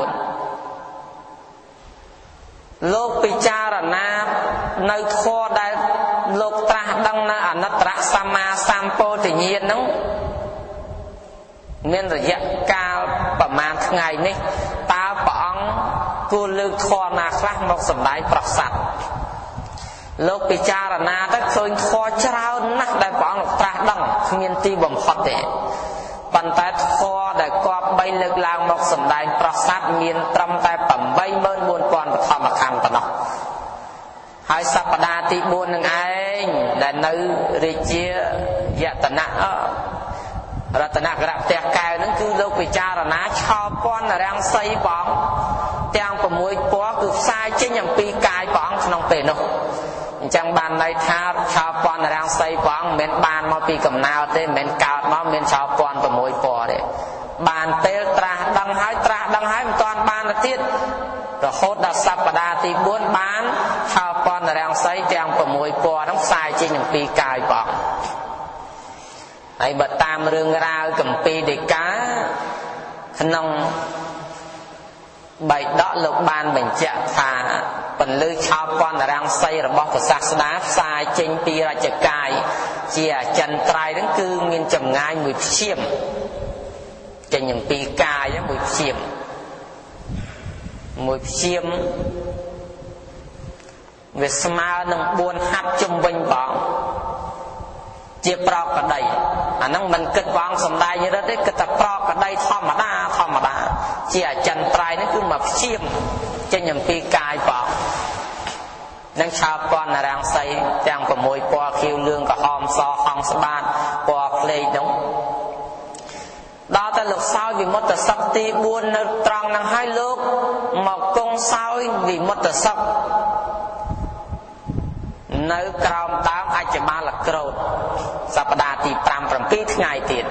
លោកពិចារណានៅធម៌ដែលលោកត្រាស់ដឹងនៅអនុត្តរសម្មាសម្ពោធិញ្ញាណហ្នឹងមានរយៈកាលប្រមាណថ្ងៃនេះតើព្រះអង្គគួរលើកធម៌ណាខ្លះមកសម្ដែងប្រោះសត្វលោកពិចារណាទៅឃើញធម៌ច្រើនណាស់ដែលព្រះអង្គលោកត្រាស់ដឹងគ្មានទីបំផុតទេប៉ុន្តែធម៌ដែលគប្បីលើកឡើងមកសម្ដែងប្រោះសត្វមានត្រឹមតែ84000បឋមខណ្ឌប៉ុណ្ណោះហើយសប្តាហ៍ទី4នឹងឯងដែលនៅរាជាយតនៈរតនករៈផ្ទះកែវហ្នឹងគឺលោកពិចារណាឆោពន្ធរាំងសីព្រះអង្គទាំង6ពណ៌គឺផ្សាយចេញអំពីកាយព្រះអង្គក្នុងពេលនោះអញ្ចឹងបានន័យថាឆោពន្ធរាំងសីព្រះអង្គមិនមែនបានមកពីកំណើតទេមិនមែនកើតមកមានឆោពន្ធ6ពណ៌ទេបានពេលត្រាស់ដឹងហើយត្រាស់ដឹងហើយមិនទាន់បានទៅទៀតរហូតដល់សប្តាហ៍ទី4បានឆោពន្ធរាំងសីទាំង6ពណ៌ហ្នឹងផ្សាយចេញអំពីកាយព្រះអង្គហើយបើតាមរឿងរ៉ាវគម្ពីរដីកាក្នុងបៃដកលោកបានបញ្ជាក់ថាពន្លឺឆោពន្ធរាំងសីរបស់ព្រះសាស្តាផ្សាយចេញពីរជ្ជកាយជាអចិន្ត្រៃយ៍ហ្នឹងគឺមានចម្ងាយមួយព្យាមចេញអំពីកាយមួយព្យាមមួយព្យាមវាស្មើនឹង4ហត្ថជុំវិញបងជាប្រកដីអាហ្នឹងមិនគិតបងសំដែងរិទ្ធទេគិតតែប្រកដីធម្មតាធម្មតាជាអចិន្ត្រៃយ៍ហ្នឹងគឺមកព្យាមចេញអំពីកាយបងនឹងឆោពន្ធរាំងសីទាំង6ពណ៌ខៀវលឿងក្រហមសហង្សបាតពណ៌ភ្លេកហ្នឹងដល់តែលោកសោយវិមុតសុខទី4នៅត្រង់ហ្នឹងហើយលោកមកគង់សោយវិមុតសុខនៅក្រោមដើមអច្ចបាលក្រោធសប្តាហ៍ទី5 7ថ្ងៃទៀត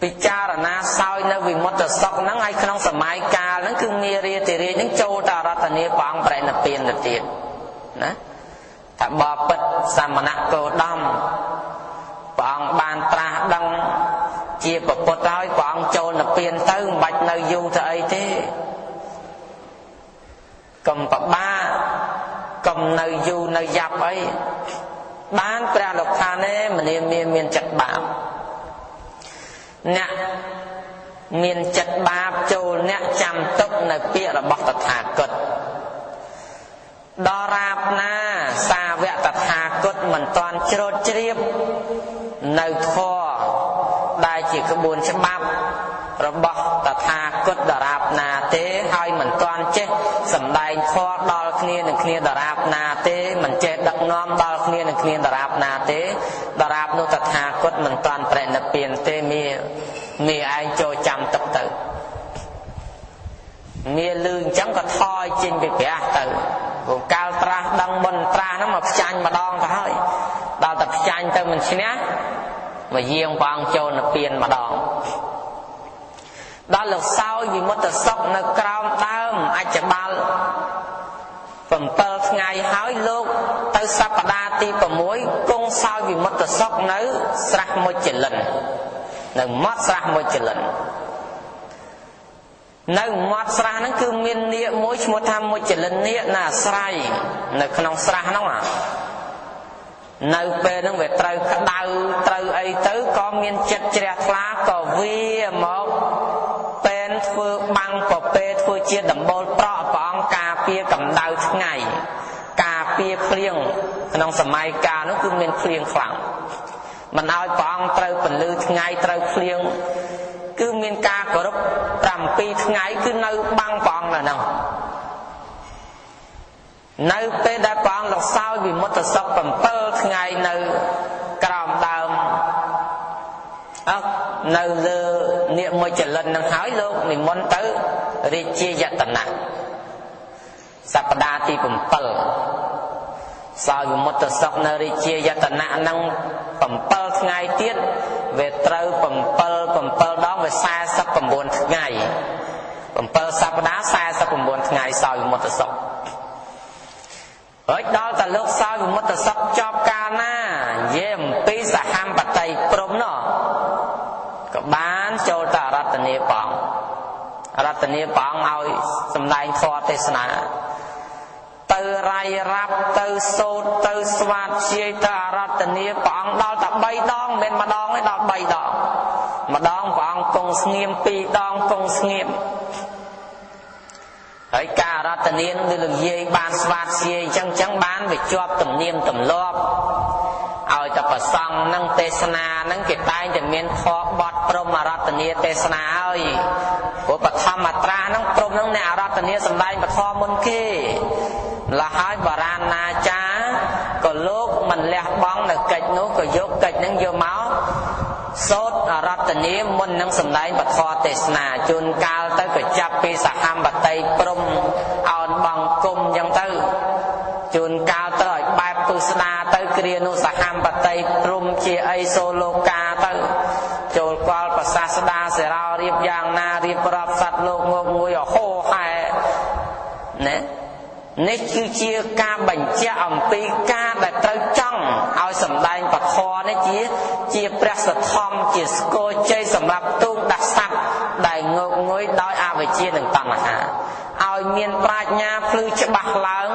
ពិចារណាសោយនៅវិមុតសុខហ្នឹងហើយក្នុងសម័យកាលហ្នឹងគឺមារាធិរាជហ្នឹងចូលទៅរតនាព្រះអង្គប្រណិពានទៅទៀតណាថាបបិទ្ធសមណគោតមព្រះអង្គបានត្រាស់ដឹងជាពុទ្ធហើយព្រះអង្គចូលនិព្វានទៅមិនបាច់នៅយូរទៅអីទេកុំប្របាកុំនៅយូរនៅយ៉ាប់អីបានព្រះលោកថានេះមនាមានចិត្តបាបអ្នក មានចិត្តបាបចូលអ្នកចាំទុកនៅពាក្យរបស់តថាគតដល់រាបណាសាវកតថាគតមិនតាន់ជ្រោតជ្រាបនៅធម៌ដែលជាក្បួនច្បាប់របស់តថាគតដរាបណាទេហើយមិនតាន់ចេះសម្ដែងធម៌ដល់គ្នានឹងគ្នាដរាបណាទេមិនចេះដឹកនាំដល់គ្នានឹងគ្នាដរាបណាទេដរាបនោះតថាគតមិនតាន់ប្រណិពានទេមាឯងចូលចាំទឹកទៅមាលឺអញ្ចឹងក៏ថយចេញពីព្រះទៅព្រោះកាលត្រាស់ដឹងមុនត្រាស់ហ្នឹងមកផ្ចាញ់ម្ដងទៅហើយដល់តែផ្ចាញ់ទៅមិនឈ្នះមកយាងព្រះអង្គចូលនិព្វានម្ដងដល់លោកសោយវិមុតតិសុខនៅក្រោមដើមអច្ចបាល7ថ្ងៃហើយលោកទៅសប្តាហ៍ទី6គង់សោយវិមុតតិសុខនៅស្រះមុជលិននៅមាត់ស្រះមុជលិននៅមាត់ស្រះហ្នឹងគឺមាននាគមួយឈ្មោះថាមុជលិននាគណាអាស្រ័យនៅក្នុងស្រះហ្នឹងនៅពេលហ្នឹងវាត្រូវក្តៅត្រូវអីទៅក៏មានចិត្តជ្រះថ្លាក៏វាមកពេនធ្វើបាំងពពេធ្វើជាដំបូលប្រក់ព្រះអង្គការពារកម្ដៅថ្ងៃការពារភ្លៀងក្នុងសម័យកាលនោះគឺមានភ្លៀងខ្លាំងមិនឲ្យព្រះអង្គត្រូវពន្លឺថ្ងៃត្រូវភ្លៀងគឺមានការគោរព7ថ្ងៃគឺនៅបាំងព្រះអង្គនៅហ្នឹងនៅពេលដែលព្រះអង្គលោកសោយវិមុតតិសុខ7ថ្ងៃនៅក្រោមដើមនៅលើនាគមុជលិននឹងហើយលោកនិមន្តទៅរាជាយតនៈសប្តាហ៍ទី7សោយវិមុតតិសុខនៅរាជាយតនៈនឹង7ថ្ងៃទៀតវាត្រូវ7 7ដងវា49ថ្ងៃ7សប្តាហ៍49ថ្ងៃសោយវិមុតតិសុខហើយដល់តែលោកសោយវិមុតតិសុខចប់កាលណានិយាយអំពីសហមបតីព្រំណោះក៏បានចូលទៅអរតនីព្រះអង្គអរតនីព្រះអង្គឲ្យសម្ដែងធម៌ទេសនាទៅរៃរាប់ទៅសូត្រទៅស្វាធ្យាយទៅអរតនីព្រះអង្គដល់តែ3ដងមិនមែនម្ដងទេដល់3ដងម្ដងព្រះអង្គគង់ស្ងៀម2ដងគង់ស្ងៀមហើយការអរតនីនឹងដូចលោកយាយបានស្វាធ្យាយអញ្ចឹងបានវាជាប់ទំនៀមទម្លាប់ឲ្យតែប្រសង់នឹងទេសនានឹងគេតែងតែមានធម៌បត់ព្រមអរតនីទេសនាហើយព្រោះបឋមត្រានឹងព្រមនឹងអ្នកអរតនីសម្ដែងពធមុនគេម្ល៉េះហើយបុរាណណាចារក៏លោកមិនលះបង់នៅកិច្ចនោះក៏យកកិច្ចនឹងយកមកសូត្រអរតនីមុននឹងសម្ដែងពធទេសនាជួនកាលទៅក៏ចាប់ពីសហមបតីព្រំអោនបង្គំអញ្ចឹងទៅជួនកាលទៅឲ្យបែបពិស្ដាទៅគ្រានោះសហមបតីព្រំជាអីសូលោកាទៅចូលកលប្រសាស្ដាសេរោរៀបយ៉ាងណារៀបរាប់សត្វលោកងោកងួយហោហែណានេះគឺជាការបញ្ជាក់អំពីការដែលត្រូវចង់ឲ្យសម្ដែងពធនេះជាព្រះសទ្ធំជាស្គរជ័យសម្រាប់ទូងដាស់សត្វដែលងោកងុយដោយអវិជ្ជានិងតណ្ហាឲ្យមានប្រាជ្ញាភ្លឺច្បាស់ឡើង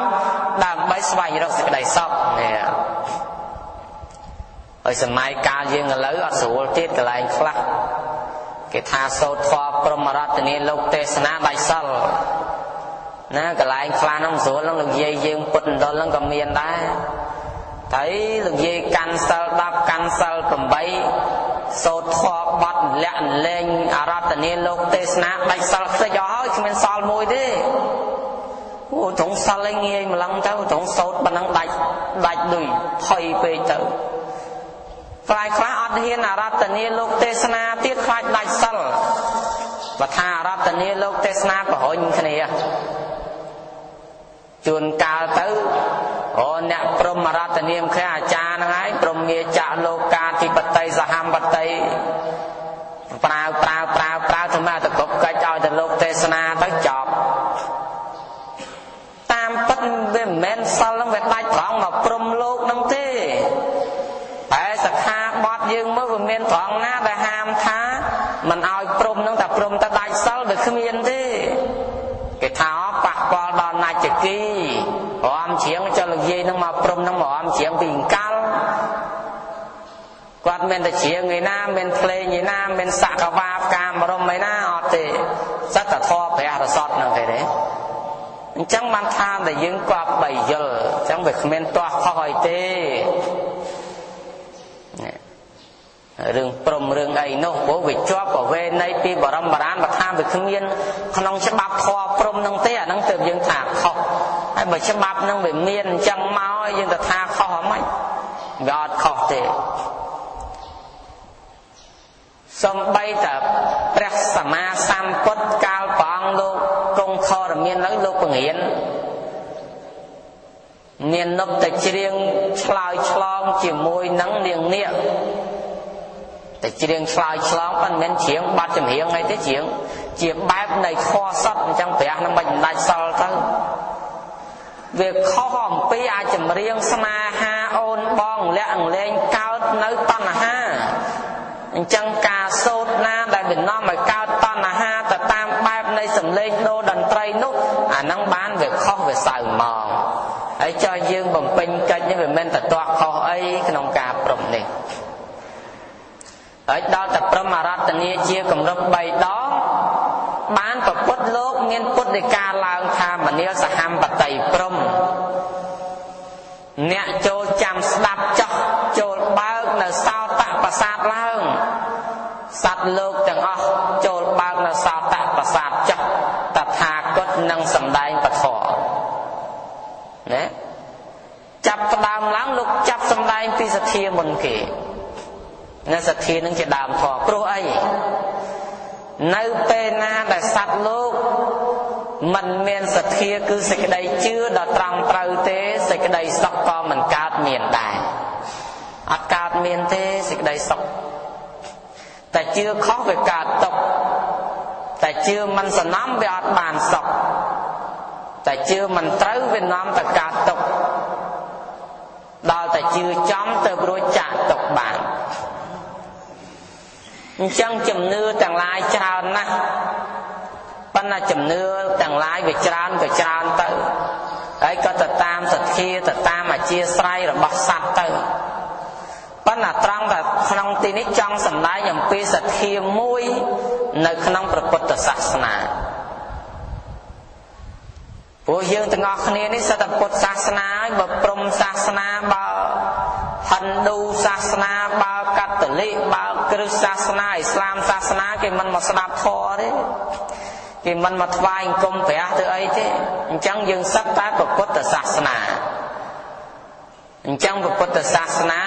ដើម្បីស្វែងរកសេចក្តីសុខនេះហើយសម័យកាលយើងឥឡូវអត់ស្រួលទៀតកន្លែងខ្លះគេថាសូត្រធម៌ព្រមរតនីលោកទេសនាដាច់សិលណាកន្លែងខ្លះហ្នឹងស្រួលហ្នឹងលោកយាយយើងពុតដុលហ្នឹងក៏មានដែរតែលោកយាយកាន់សិល10កាន់សិល8សូត្រធម៌បត់លាក់លែងអរតនីលោកទេសនាដាច់សិលខ្ទេចអស់ហើយគ្មានសល់មួយទេអូត្រង់សិលឯងងាយម្លឹងទៅត្រង់សូត្រប៉ុណ្ណឹងដាច់ដូចថយពេកទៅខ្លាចខ្លះអត់ហ៊ានអរតនីលោកទេសនាទៀតខ្លាចដាច់សិលបើថាអរតនីលោកទេសនាប្រហុញគ្នាជួនកាលទៅអូអ្នកព្រមរតនាមខែអាចារ្យហ្នឹងហើយព្រមមាចៈលោកាធិបតីសហមបតីប្រើធ្វើមកទៅគ្រប់កិច្ចឲ្យទៅលោកទេសនាទៅចប់តាមពិតវាមិនមែនសិលហ្នឹងវាដាច់ត្រង់មកព្រមលោកហ្នឹងទេតែសិក្ខាបទយើងមើលវាមានត្រង់ណាដែលហាមថាមិនឲ្យព្រមហ្នឹងតែព្រមទៅដាច់សិលវាគ្មានទេគេថាប៉ះពាល់ដល់ណាចគីរំច្រៀងចុះលោកយាយនឹងមកព្រមនឹងមករំច្រៀងពីអង្កល គាត់មានតែច្រៀងឯណាមានភ្លេងឯណាមានសកវាផ្កាមរមឯណាអត់ទេសត្វតែធម៌ព្រះរសតហ្នឹងទេទេអញ្ចឹងបានថាតែយើងគាត់បីយល់អញ្ចឹងវាគ្មានទាស់ខុសអីទេរឿងព្រំរឿងអីនោះព្រោះវាជាប់ប្រវេណីពីបរមបុរាណបើថាវាគ្មានក្នុងច្បាប់ធម៌ព្រំហ្នឹងទេអាហ្នឹងទើបយើងថាខុសហើយបើច្បាប់ហ្នឹងវាមានអញ្ចឹងមកយើងទៅថាខុសហ្មងវាអត់ខុសទេសំបីតែព្រះសម្មាសម្ពុទ្ធកាលព្រះអង្គលោកគង់ធរមានឡើយលោកបង្រៀនមាននុបតែច្រៀងឆ្លើយឆ្លងជាមួយនឹងនាងនាគតែច្រៀងឆ្លើយឆ្លងប៉ុន្តែមិនមែនច្រៀងបាត់ចម្រៀងអីទេច្រៀងជាបែបនៃធម៌សត្វអញ្ចឹងព្រះនឹងមិនដាច់សល់ទៅវាខុសអំពីអាចចម្រៀងស្នេហាអូនបងលាក់លែងកើតនៅតណ្ហាអញ្ចឹងការសូត្រណាដែលវានាំឲ្យកើតតណ្ហាទៅតាមបែបនៃសម្លេងដូរតន្ត្រីនោះអាហ្នឹងបានវាខុសវាសៅមកហើយចុះយើងបំពេញកិច្ចនេះវាមិនតែទាស់ខុសអីក្នុងការព្រំនេះហើយដល់តែព្រំអរតនីជាគម្រប់3ដងបានប្រពុតលោកមានពុទ្ធដីកាឡើងថាមនាលសហមបតីព្រំអ្នកចូលចាំស្ដាប់ចោះចូលបើកនៅសោតប្រសាទឡើងសត្វលោកទាំងអស់ចូលបើកនៅសោតប្រសាទចោះតថាគតនឹងសម្ដែងពធណាចាប់ផ្ដើមឡើងលោកចាប់សម្ដែងពីសទ្ធាមុនគេនៅសទ្ធានឹងជាដើមធម៌ព្រោះអីនៅពេលណាដែលសត្វលោកមិនមានសទ្ធាគឺសេចក្តីជឿដ៏ត្រង់ត្រូវទេសេចក្តីសុខក៏មិនកើតមានដែរអត់កើតមានទេសេចក្តីសុខតែជឿខុសវាកើតទុក្ខតែជឿមិនសំណំវាអត់បានសុខតែជឿមិនត្រូវវានាំតែកើតទុក្ខដល់តែជឿចំទៅរួចចាក់ទុក្ខបានអញ្ចឹងជំនឿទាំងឡាយច្រើនណាស់ប៉ុន្តែជំនឿទាំងឡាយវាច្រើនក៏ច្រើនទៅហើយក៏ទៅតាមសទ្ធាទៅតាមអធិស្ឋានរបស់សត្វទៅប៉ុន្តែត្រង់តែក្នុងទីនេះចង់សម្ដែងអំពីសទ្ធាមួយនៅក្នុងព្រះពុទ្ធសាសនាព្រោះយើងទាំងអស់គ្នានេះសិតតែពុទ្ធសាសនាហើយបើព្រំសាសនាបើហិណ្ឌូសាសនាបើកាតូលិកបើគ្រិស្តសាសនាអ៊ីស្លាមសាសនាគេមិនមកស្ដាប់ធម៌ទេគេមិនមកថ្វាយអង្គមព្រះទៅអីទេអញ្ចឹងយើងសិតតែពុទ្ធសាសនាអញ្ចឹងពុទ្ធសាសនា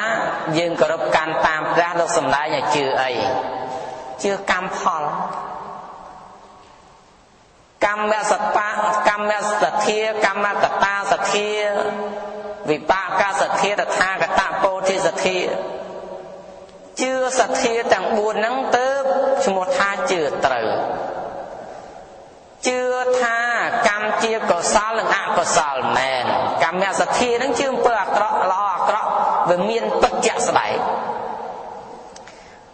យើងគោរពកាន់តាមព្រះលោកសម្ដែងឲ្យជឿអីជឿកម្មផលកម្មសត្តាកម្មសទ្ធាកម្មកតាសទ្ធាវិបាកសទ្ធាតថាគតពោធិសទ្ធាជឿសទ្ធាទាំង4ហ្នឹងទៅឈ្មោះថាជឿត្រូវជឿថាកម្មជាកុសលនិងអកុសលមែនកម្មសទ្ធាហ្នឹងជឿអំពើអាក្រក់ល្អអាក្រក់វាមានពិតជាក់ស្ដែង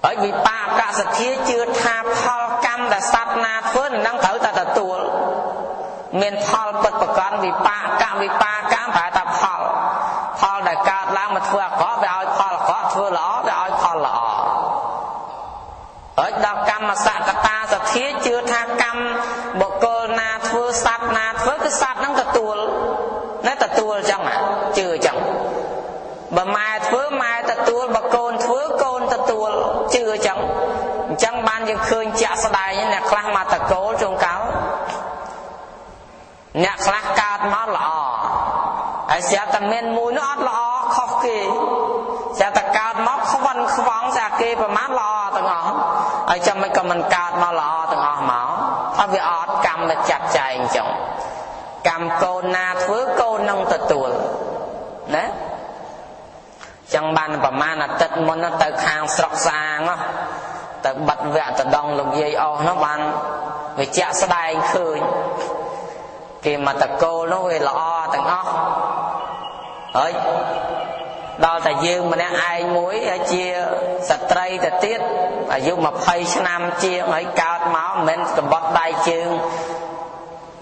ហើយវិបាកសទ្ធាជឿថាផលកម្មដែលសត្វណាធ្វើនឹងត្រូវតែទទួលមានផលពិតប្រកបវិបាកវិបាកប្រែថាផលផលដែលកើតឡើងមកធ្វើអាក្រក់វាឲ្យផលអាក្រក់ធ្វើល្អវាឲ្យផលល្អហើយដល់កម្មសកតាសទ្ធាជឿថាកម្មបុគ្គលណាធ្វើសត្វណាធ្វើគឺសត្វហ្នឹងទទួលណាទទួលអញ្ចឹងជឿអញ្ចឹងបើម៉ែធ្វើម៉ែទទួលបើកូនធ្វើកូនទទួលជឿអញ្ចឹងអញ្ចឹងបានយើងឃើញជាក់ស្ដែងអ្នកខ្លះមកតកូលជួនកាលអ្នកខ្លះកើតមកល្អហើយស្រាប់តែមានមួយនោះអត់ល្អខុសគេស្រាប់តែកើតមកខ្វិនខ្វងស្រាប់គេប្រមាណល្អទាំងអស់ហើយចាំមិនក៏មិនកើតមកល្អទាំងអស់មកថាវាអត់កម្មវាចាត់ចែងអញ្ចឹងកម្មកូនណាធ្វើកូននឹងទទួលណាចឹងបានប្រមាណអាទិត្យមុនទៅខាងស្រុកស្អាងទៅបិទវគ្គតដងលោកយាយអស់នោះបានវាជាក់ស្ដែងឃើញគេមកតកូលនោះវាល្អទាំងអស់ហើយដល់តែយើងម្នាក់ឯងមួយហើយជាស្ត្រីទៅទៀតអាយុ20ឆ្នាំជាងហើយកើតមកមិនមែនកបត់ដៃជើង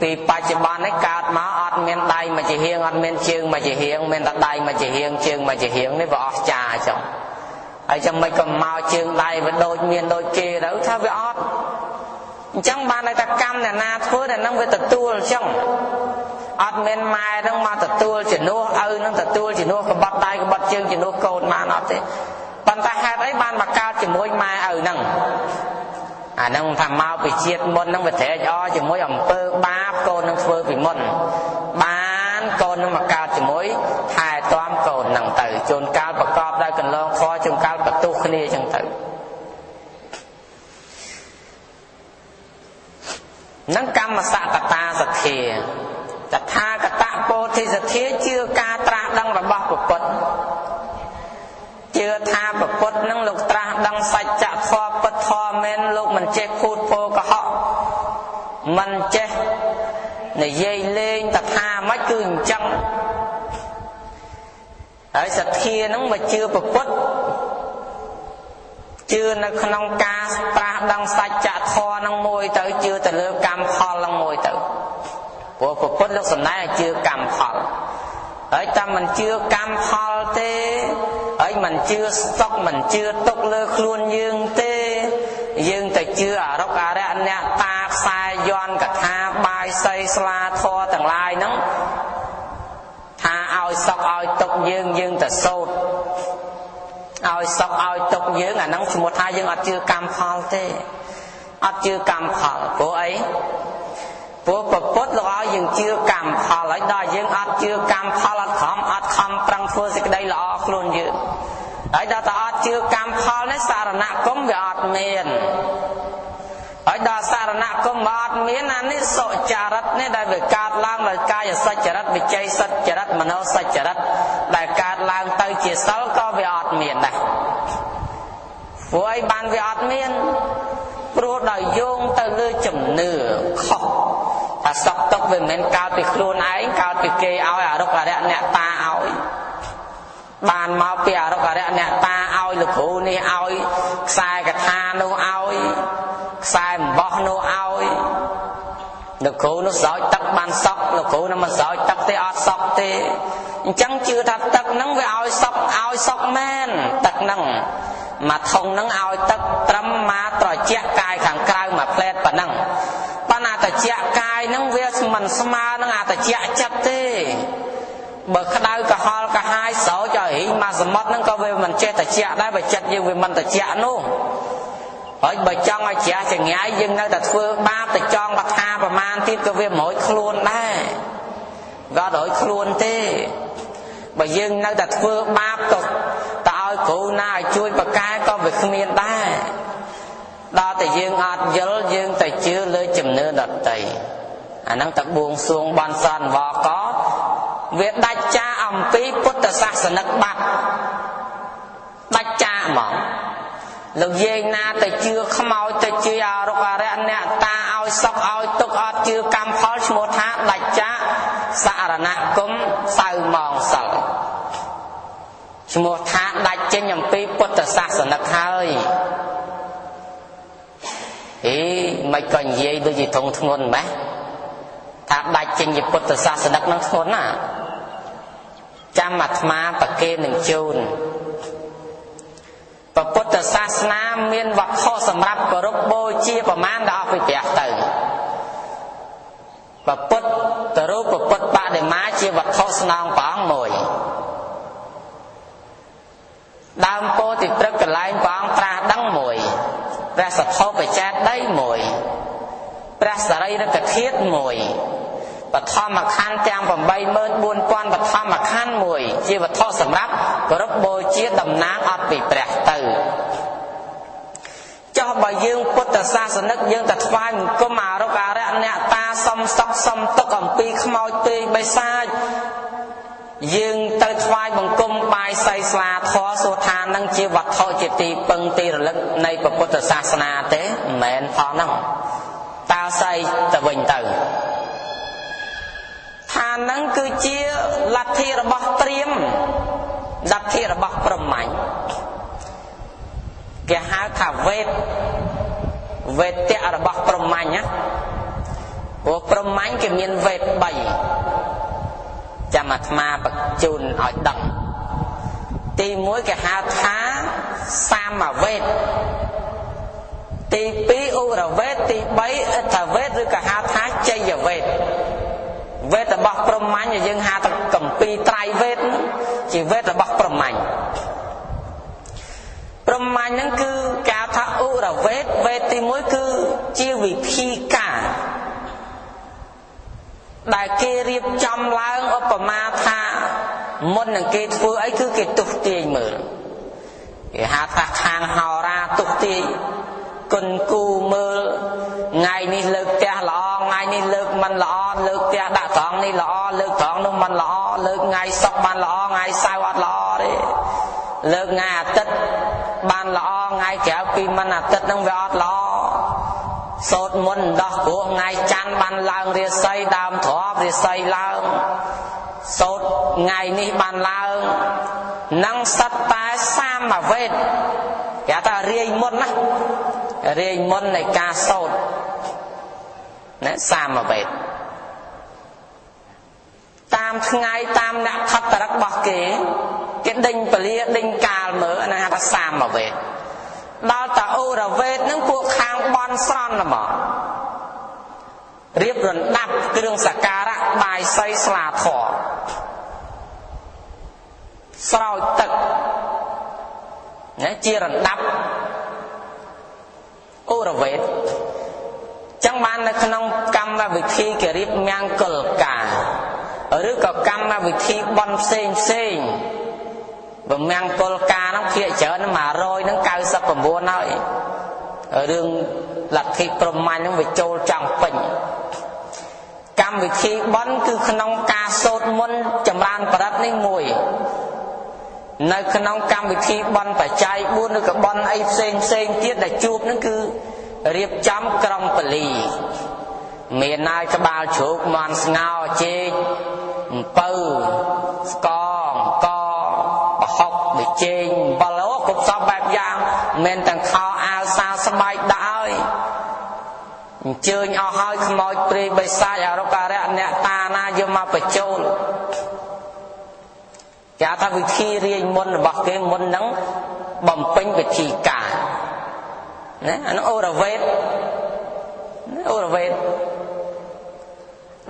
ពីបច្ចុប្បន្ននេះកើតមកអត់មានដៃមួយជាហៀងអត់មានជើងមួយជាហៀងមានតែដៃមួយជាហៀងជើងមួយជាហៀងនេះវាអស់ចាអញ្ចឹង ហើយចាំមិនក៏មកជើងដៃវាដូចមានដូចគេទៅថាវាអត់អញ្ចឹងបានតែកម្មអ្នកណាធ្វើអ្នកហ្នឹងវាទទួលអញ្ចឹងអត់មានម៉ែហ្នឹងមកទទួលជំនួសឪហ្នឹងទទួលជំនួសក្បត់ដៃក្បត់ជើងជំនួសកូនបានអត់ទេប៉ុន្តែហេតុអីបានមកកើតជាមួយម៉ែឪហ្នឹងអាហ្នឹងថាមកពីជាតិមុនហ្នឹងវាត្រេកអរជាមួយអំពើបាបកូននឹងធ្វើពីមុនបានកូននឹងមកកើតជាមួយថែទាំកូនហ្នឹងទៅជួនកាលប្រកបដោយកន្លងខជួនកាលបន្ទុះគ្នាអញ្ចឹងទៅនឹងកម្មសកតាសទ្ធាតថាគតពោធិសទ្ធាជឿការត្រាស់ដឹងរបស់ព្រះពុទ្ធជឿថាព្រះពុទ្ធនឹងលោកត្រាស់ដឹងសច្ចធម៌ពិតធម៌មែនលោកមិនចេះភូតភោកុហកមិនចេះនិយាយលេងតថាមិនគឺអញ្ចឹងហើយសទ្ធានឹងមកជឿព្រះពុទ្ធជឿនៅក្នុងការត្រាស់ដឹងសច្ចធម៌នឹងមួយទៅជឿទៅលើកម្មផលនឹងមួយទៅព្រោះព្រះពុទ្ធលោកសម្ដែងឲ្យជឿកម្មផលហើយតែមិនជឿកម្មផលទេហើយមិនជឿសុខមិនជឿទុក្ខលើខ្លួនយើងទេយើងទៅជឿអរុក្ខអរិយអ្នកតាខ្សែយន្តកថាបាយសីស្លាធម៌ទាំងឡាយហ្នឹងថាឲ្យសុខឲ្យទុក្ខយើងយើងទៅសូត្រឲ្យសុខឲ្យទុក្ខយើងអាហ្នឹងឈ្មោះថាយើងអត់ជឿកម្មផលទេអត់ជឿកម្មផលព្រោះអីព្រោះព្រះពុទ្ធលោកឲ្យយើងជឿកម្មផលហើយដល់យើងអត់ជឿកម្មផលអត់ខំអត់ខំប្រឹងធ្វើសេចក្តីល្អខ្លួនយើងហើយដល់តែអត់ជឿកម្មផលនេះសារណគមវាអត់មានហើយដល់សារណគមអត់មានអានេះសុចរិតនេះដែលវាកើតឡើងដោយកាយសច្ចរិតវិជ័យសច្ចរិតមโนសច្ចរិតដែលកើតឡើងទៅជាសិលក៏វាអត់មានដែរព្រោះអីបានវាអត់មានព្រោះដោយយោងទៅលើជំនឿខុសថាសក់ទុកវាមិនមែនកើតពីខ្លួនឯងកើតពីគេឲ្យអរុក្ខអរិយអ្នកតាឲ្យបានមកពីអរុក្ខអរិយអ្នកតាឲ្យលោកគ្រូនេះឲ្យខ្សែកថានោះឲ្យខ្សែអំបោះនោះឲ្យលោកគ្រូនោះស្រោចទឹកបានសក់លោកគ្រូនោះមិនស្រោចទឹកទេអត់សក់ទេអញ្ចឹងជឿថាទឹកហ្នឹងវាឲ្យសក់ឲ្យសក់មែនទឹកហ្នឹងមួយថុងហ្នឹងឲ្យទឹកត្រឹមមកត្រជាក់កាយខាងក្រៅមួយផ្លែតប៉ុណ្ណឹងប៉ុន្តែត្រជាក់កាយហ្នឹងវាមិនស្មើនឹងអាត្រជាក់ចិត្តទេបើក្តៅក្រហល់ក្រហាយស្រោចឲ្យរីងមកសមុទ្រហ្នឹងក៏វាមិនចេះត្រជាក់ដែរបើចិត្តយើងវាមិនត្រជាក់នោះហើយបើចង់ឲ្យជ្រះចង្ងាយយើងនៅតែធ្វើបាបទៅចង់កថាប្រមាណទៀតក៏វាមិនរួចខ្លួនដែរវាអត់រួចខ្លួនទេបើយើងនៅតែធ្វើបាបទៅតើឲ្យគ្រូណាឲ្យជួយប្រកែក៏វាគ្មានដែរដល់តែយើងអត់យល់យើងតែជឿលើជំនឿដទៃអាហ្នឹងតែបួងសួងបន់ស្រន់វកវាដាច់ចាអំពីពុទ្ធសាសនិកបាត់ដាច់ចាហ្មងលោកយាយណាទៅជឿខ្មោចទៅជឿអរុក្ខអរិយអ្នកតាឲ្យសុខឲ្យទុក្ខអត់ជឿកម្មផលឈ្មោះថាដាច់ចាសារណគមសៅម៉ងសិលឈ្មោះថាដាច់ចេញអំពីពុទ្ធសាសនិកហើយអីមិនក៏និយាយដូចជាធំធ្ងន់ម៉េះថាដាច់ចេញពីពុទ្ធសាសនិកនឹងធ្ងន់ណាចាំអាត្មាប្រគេននឹងជូនព្រះពុទ្ធសាសនាមានវត្ថុសម្រាប់គោរពបូជាប្រមាណដល់អស់ពីព្រះទៅព្រះពុទ្ធរូបព្រះពុទ្ធបដិមាជាវត្ថុស្នងព្រះអង្គមួយដើមពោធិព្រឹក្សកន្លែងព្រះអង្គត្រាស់ដឹងមួយព្រះសទ្ធោបចេតិយមួយព្រះសារីរិកធាតុមួយបឋមខណ្ឌទាំង 84000 បឋមខណ្ឌមួយជាវត្ថុសម្រាប់គោរពបូជាតំណាងអត់ពីព្រះទៅចុះបើយើងពុទ្ធសាសនិកយើងតែថ្វាយបង្គំអរុក្ខអរិយអ្នកតាសំសុខសំទុក្ខអំពីខ្មោចពេកបិសាចយើងទៅថ្វាយបង្គំបាយសីស្លាធម៌សួរថានឹងជាវត្ថុជាទីពឹងទីរលឹកនៃព្រះពុទ្ធសាសនាទេមិនមែនផងហ្នឹងតើស្អីទៅវិញទៅថានឹងគឺជាលទ្ធិរបស់ព្រាហ្មណ៍លទ្ធិរបស់ព្រហ្មញ្ញគេហៅថាវេទវេទៈរបស់ព្រហ្មញ្ញណាព្រោះព្រហ្មញ្ញគេមានវេទ3ចាំអាត្មាបញ្ជូនឲ្យដឹងទី1គេហៅថា សាមវេទទី2ឧរវេទទី3អិដ្ឋវេទឬក៏ហៅថាជ័យវេទវេទរបស់ព្រហ្មញ្ញយើងហៅថាកម្ពីត្រៃវេទជាវេទរបស់ព្រហ្មញ្ញព្រហ្មញ្ញហ្នឹងគឺគេហៅថាឧរវេទវេទទី1គឺជាវិធីការដែលគេរៀបចំឡើងឧបមាថាមុននឹងគេធ្វើអីគឺគេទស្សទាយមើលគេហៅថាខាងហោរាទស្សទាយគុណគូមើលថ្ងៃនេះលើកផ្ទះល្អថ្ងៃនេះលើកមិនល្អលើកផ្ទះដាក់ត្រង់នេះល្អលើកត្រង់នោះមិនល្អលើកថ្ងៃសុក្របានល្អថ្ងៃសៅរ៍អត់ល្អទេលើកថ្ងៃអាទិត្យបានល្អថ្ងៃក្រៅពីមិនអាទិត្យហ្នឹងវាអត់ល្អសូត្រមុនដោះគ្រោះថ្ងៃច័ន្ទបានឡើងរាសីដើមទ្របរាសីឡើងសូត្រថ្ងៃនេះបានឡើងនឹងសត្វតែសាមវេទគេថារាយមុនណារាយមុននៃការសូត្រណាសាមវេទតាមថ្ងៃតាមអ្នកខត្តរឹករបស់គេគេដេញពលាដេញកាលមើលណាថាសាមវេទដល់តាឧរវេទនឹងពួកខាងបន់ស្រន់ហ្មងរៀបរំដាប់គ្រឿងសក្ការៈបាយសីស្លាធម៌ស្រោចទឹកណាជារំដាប់ឧរវេទចឹងបាននៅក្នុងកម្មវិធីគេរៀបមង្គលការឬក៏កម្មវិធីបន់ផ្សេងផ្សេងបើមង្គលការហ្នឹងភាគច្រើន100ហ្នឹង99ហើយរឿងលទ្ធិព្រហ្មញ្ញហ្នឹងវាចូលចង់ពេញកម្មវិធីបន់គឺក្នុងការសូត្រមន្តចម្រើនបរិត្តនេះមួយនៅក្នុងកម្មវិធីបន់បច្ច័យ4ឬក៏បន់អីផ្សេងផ្សេងទៀតដែលជួបហ្នឹងគឺរៀបចំក្រុងពលីមានហើយក្បាលជ្រូកមន់ស្ងោចេកអំពៅស្ករអង្គប្រហុកប៊ីចេងអំបិលអូគ្រប់សពបែបយ៉ាងមានទាំងខោអាវសាស្បែកដាក់ហើយអញ្ជើញអស់ហើយខ្មោចព្រាយបិសាចអរុក្ខរៈអ្នកតាណាយកមកបញ្ចូលគេថាវិធីរាយមុនរបស់គេមុនហ្នឹងបំពេញវិធីការណាអានោះអូរវេទអូរវេទ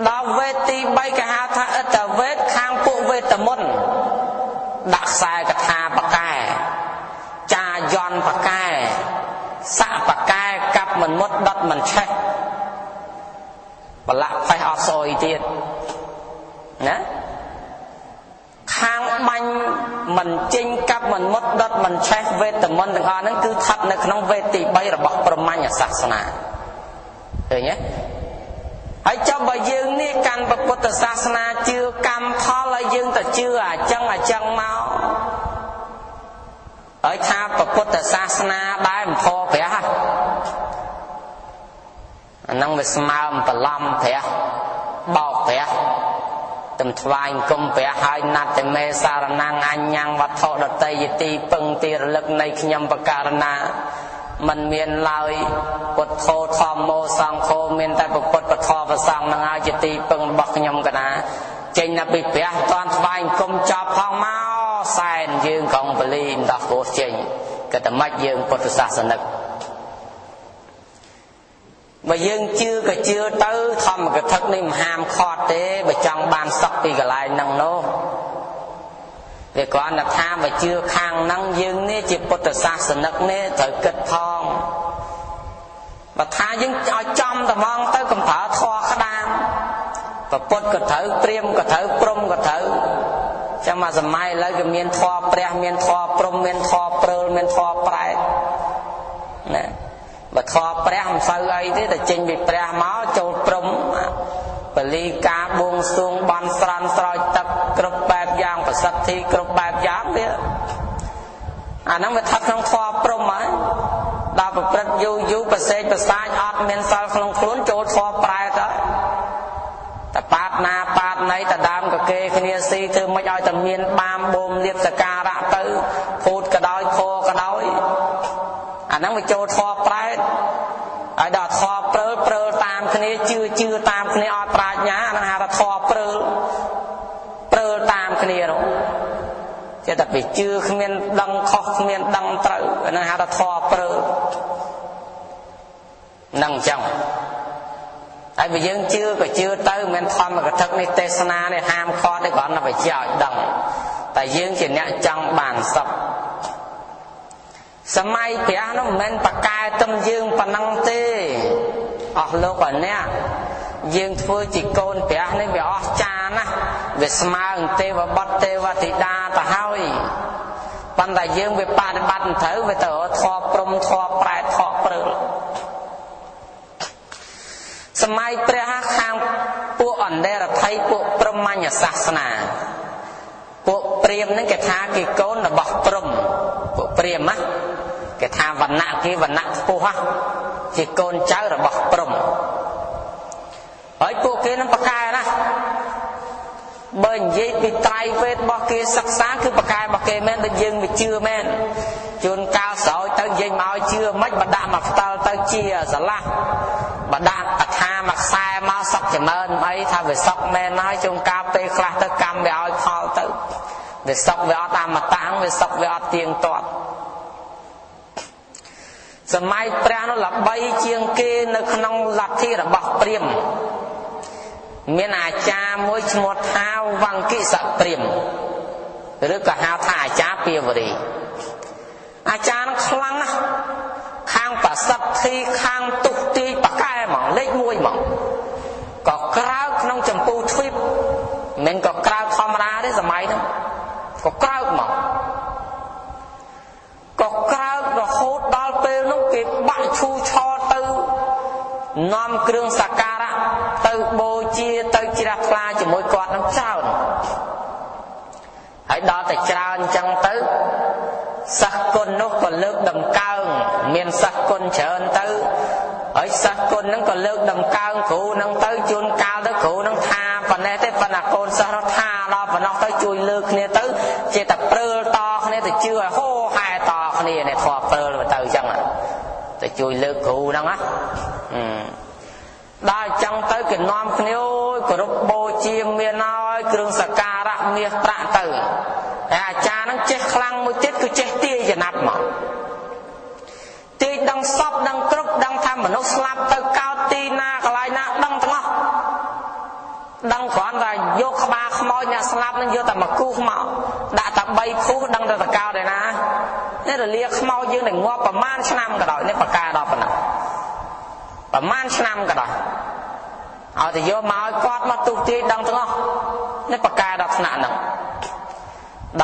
ដល់វេទទី3គេហៅថាអិតវេទខាងពួកវេទមន្តដាក់ខ្សែកថាបកែចាយន់បកែស័កបកែកាប់មិនមុតដុតមិនឆេះប្រឡាក់ផេះអត់ស្អុយទៀតណាខាងបាញ់មិនចេញកាប់មិនមុតដុតមិនឆេះវេទមន្តទាំងអស់ហ្នឹងគឺស្ថិតនៅក្នុងវេទទី3របស់ព្រហ្មញ្ញសាសនាឃើញទេហើយចុះបើយើងនេះកាន់ពុទ្ធសាសនាជឿកម្មផលហើយយើងទៅជឿអាចឹងអាចឹងមកហើយថាពុទ្ធសាសនាដែរមិនផព្រះអាហ្នឹងវាស្មើបន្លំព្រះបោកព្រះទំថ្វាយអង្គមព្រះហើយណាត់តែមេសារណាំងអញ្ញងវត្ថុដតីយទីពឹងទីរលឹកនៃខ្ញុំបការណាមិនមានឡើយពុទ្ធោធម្មោសង្ឃោមានតែពុទ្ធពធប្រសង្ឃនឹងហើយជាទីពឹងរបស់ខ្ញុំកណាចេញណាពីព្រះតាន់ថ្វាយអង្គមចប់ផងមកសែនយើងកងបលីមិនដោះគ្រោះចេញក៏តែម៉េចយើងពុទ្ធសាសនិកបើយើងជឿក៏ជឿទៅធម្មកថានេះមិនហាមឃាត់ទេបើចង់បានសុខពីកន្លែងហ្នឹងនោះវាគ្រាន់តែថាបើជឿខាងហ្នឹងយើងនេះជាពុទ្ធសាសនិកនេះត្រូវគិតផងបើថាយើងឲ្យចំត្មងទៅកំប្រើធေါ်ក្តាមពុទ្ធក៏ត្រូវព្រាមក៏ត្រូវព្រំក៏ត្រូវចាំមកសម័យឥឡូវក៏មានធေါ်ព្រះមានធေါ်ព្រំមានធေါ်ព្រើលមានធေါ်ប្រែតណាបើធေါ်ព្រះមិនសូវអីទេតែចេញពីព្រះមកចូលព្រំបលីការបួងសួងបន់ស្រន់ស្រោចទឹកគ្រប់បែបយ៉ាងប្រសិទ្ធិគ្រប់បែបយ៉ាងវាអាហ្នឹងវាស្ថិតក្នុងធေါ်ព្រំហើយដល់ប្រព្រឹត្តយូរយូរប្រសេកប្រសាចអត់មានសិលក្នុងខ្លួនចូលធေါ်ប្រែតហើយតបាតណាបាតណីតដើមក៏គេគ្នាស៊ីធ្វើមិនឲ្យតែមានបាមបូមលៀបសការៈទៅភូតក៏ដោយខក៏ដោយអាហ្នឹងវាចូលធေါ်ប្រែតហើយដល់ធေါ်ព្រើលព្រើលតាមគ្នាជឿជឿតាមគ្នាអត់ប្រាជ្ញាអាហ្នឹងហៅថាធေါ်ព្រើលព្រើលតាមគ្នានោះ ចេះតែไปជឿគ្មានដឹងខុសគ្មានដឹងត្រូវអាហ្នឹងហៅថាធម៌ព្រើលហ្នឹងអញ្ចឹងហើយបើយើងជឿក៏ជឿទៅមិនមែនធម្មកថានេះទេសនានេះហាមឃាត់ទេគ្រាន់តែបញ្ជាក់ឲ្យដឹងតែយើងជាអ្នកចង់បានសុខសម័យព្រះនោះមិនមែនបកែទំយើងប៉ុណ្ណឹងទេអស់លោកអអ្នកយើងធ្វើជាកូនព្រះនេះវាអស្ចារ្យណាស់វាស្មើនឹងទេវបុត្រទេវធីតាទៅហើយប៉ុន្តែយើងវាបប្រតិបត្តិមិនត្រូវវាទៅរកធម៌ព្រំធម៌ប្រែតធម៌ព្រើលសម័យព្រះខាងពួកអន្តរថៃពួកព្រហ្មញ្ញសាសនាពួកព្រាហ្មណ៍ហ្នឹងគេថាគេកូនរបស់ព្រហ្មពួកព្រាហ្មណ៍ណាគេថាវណ្ណៈគេវណ្ណៈខ្ពស់ហ៎ជាកូនចៅរបស់ព្រហ្មហើយពួកគេនឹងប្រកែណាបើនិយាយពីត្រៃវេទរបស់គេសិក្សាគឺប្រកែរបស់គេមែនដូចយើងមិនជឿមែនជួនកាលស្រោចទៅនិយាយមកឲ្យជឿមិនបើដាក់មកផ្តិលទៅជាស្រឡះបើដាក់កថាមកខ្សែមកសក់ចម្រើនអីថាវាសក់មែនហើយជួនកាលពេលខ្លះទៅកម្មវាឲ្យផលទៅវាសក់វាអត់អមតៈវាសក់វាអត់ទៀងទាត់សម័យព្រះនោះល្បីជាងគេនៅក្នុងលទ្ធិរបស់ព្រាហ្មណ៍មានអាចារ្យមួយឈ្មោះថាវង្គិសព្រាហ្មណ៍ឬក៏ហៅថាអាចារ្យពាវរីអាចារ្យនឹងខ្លាំងណាស់ខាងប្រសិទ្ធិខាងទុះទាយបកែហ្មងលេខ1ហ្មងក៏ក្រៅក្នុងចម្ពូទ្វីបមិនក៏ក្រៅធម្មតាទេសម័យហ្នឹងក៏ក្រៅហ្មងក៏ក្រៅរហូតដល់ពេលនោះគេបាក់ឈូឆរទៅនាំគ្រឿងសក្ការៈទៅបូជាទៅជ្រះថ្លាជាមួយគាត់នឹងច្រើនហើយដល់តែច្រើនអញ្ចឹងទៅសិស្សគុណនោះក៏លើកដំកើងមានសិស្សគុណច្រើនទៅហើយសិស្សគុណហ្នឹងក៏លើកដំកើងគ្រូហ្នឹងទៅជួនកាលទៅគ្រូហ្នឹងថាប៉ុណ្ណេះទេប៉ុន្តែកូនសិស្សនោះថាដល់ប៉ុណ្ណោះទៅជួយលើកគ្នាទៅចេះតែព្រើលតគ្នាទៅជឿឲ្យហូហែតគ្នានេះធေါ်ព្រើលទៅអញ្ចឹងទៅជួយលើកគ្រូហ្នឹងណាដល់អញ្ចឹងទៅគេនាំគ្នាអូយគោរពបូជាមានហើយគ្រឿងសក្ការៈមាសប្រាក់ទៅហើយអាចារ្យហ្នឹងចេះខ្លាំងមួយទៀតគឺចេះទាយចំណាប់មកទាយដឹងសពដឹងគ្រប់ដឹងថាមនុស្សស្លាប់ទៅកោតទីណាកន្លែងណាដឹងទាំងអស់ដឹងគ្រាន់តែយកក្បាលខ្មោចអ្នកស្លាប់ហ្នឹងយកតែមកគូសមកដាក់តែ3គូសដឹងតែតកោតឯណានេះរលាខ្មោចយើងនឹងងាប់ប្រហែលឆ្នាំក៏ដោយនេះបកាដល់ប៉ុណ្ណឹងប្រហែលឆ្នាំក៏ដោយឲ្យតែយកមកឲ្យគាត់មកទុះទាយដឹងទាំងអស់នេះបកាដល់ថ្នាក់ហ្នឹង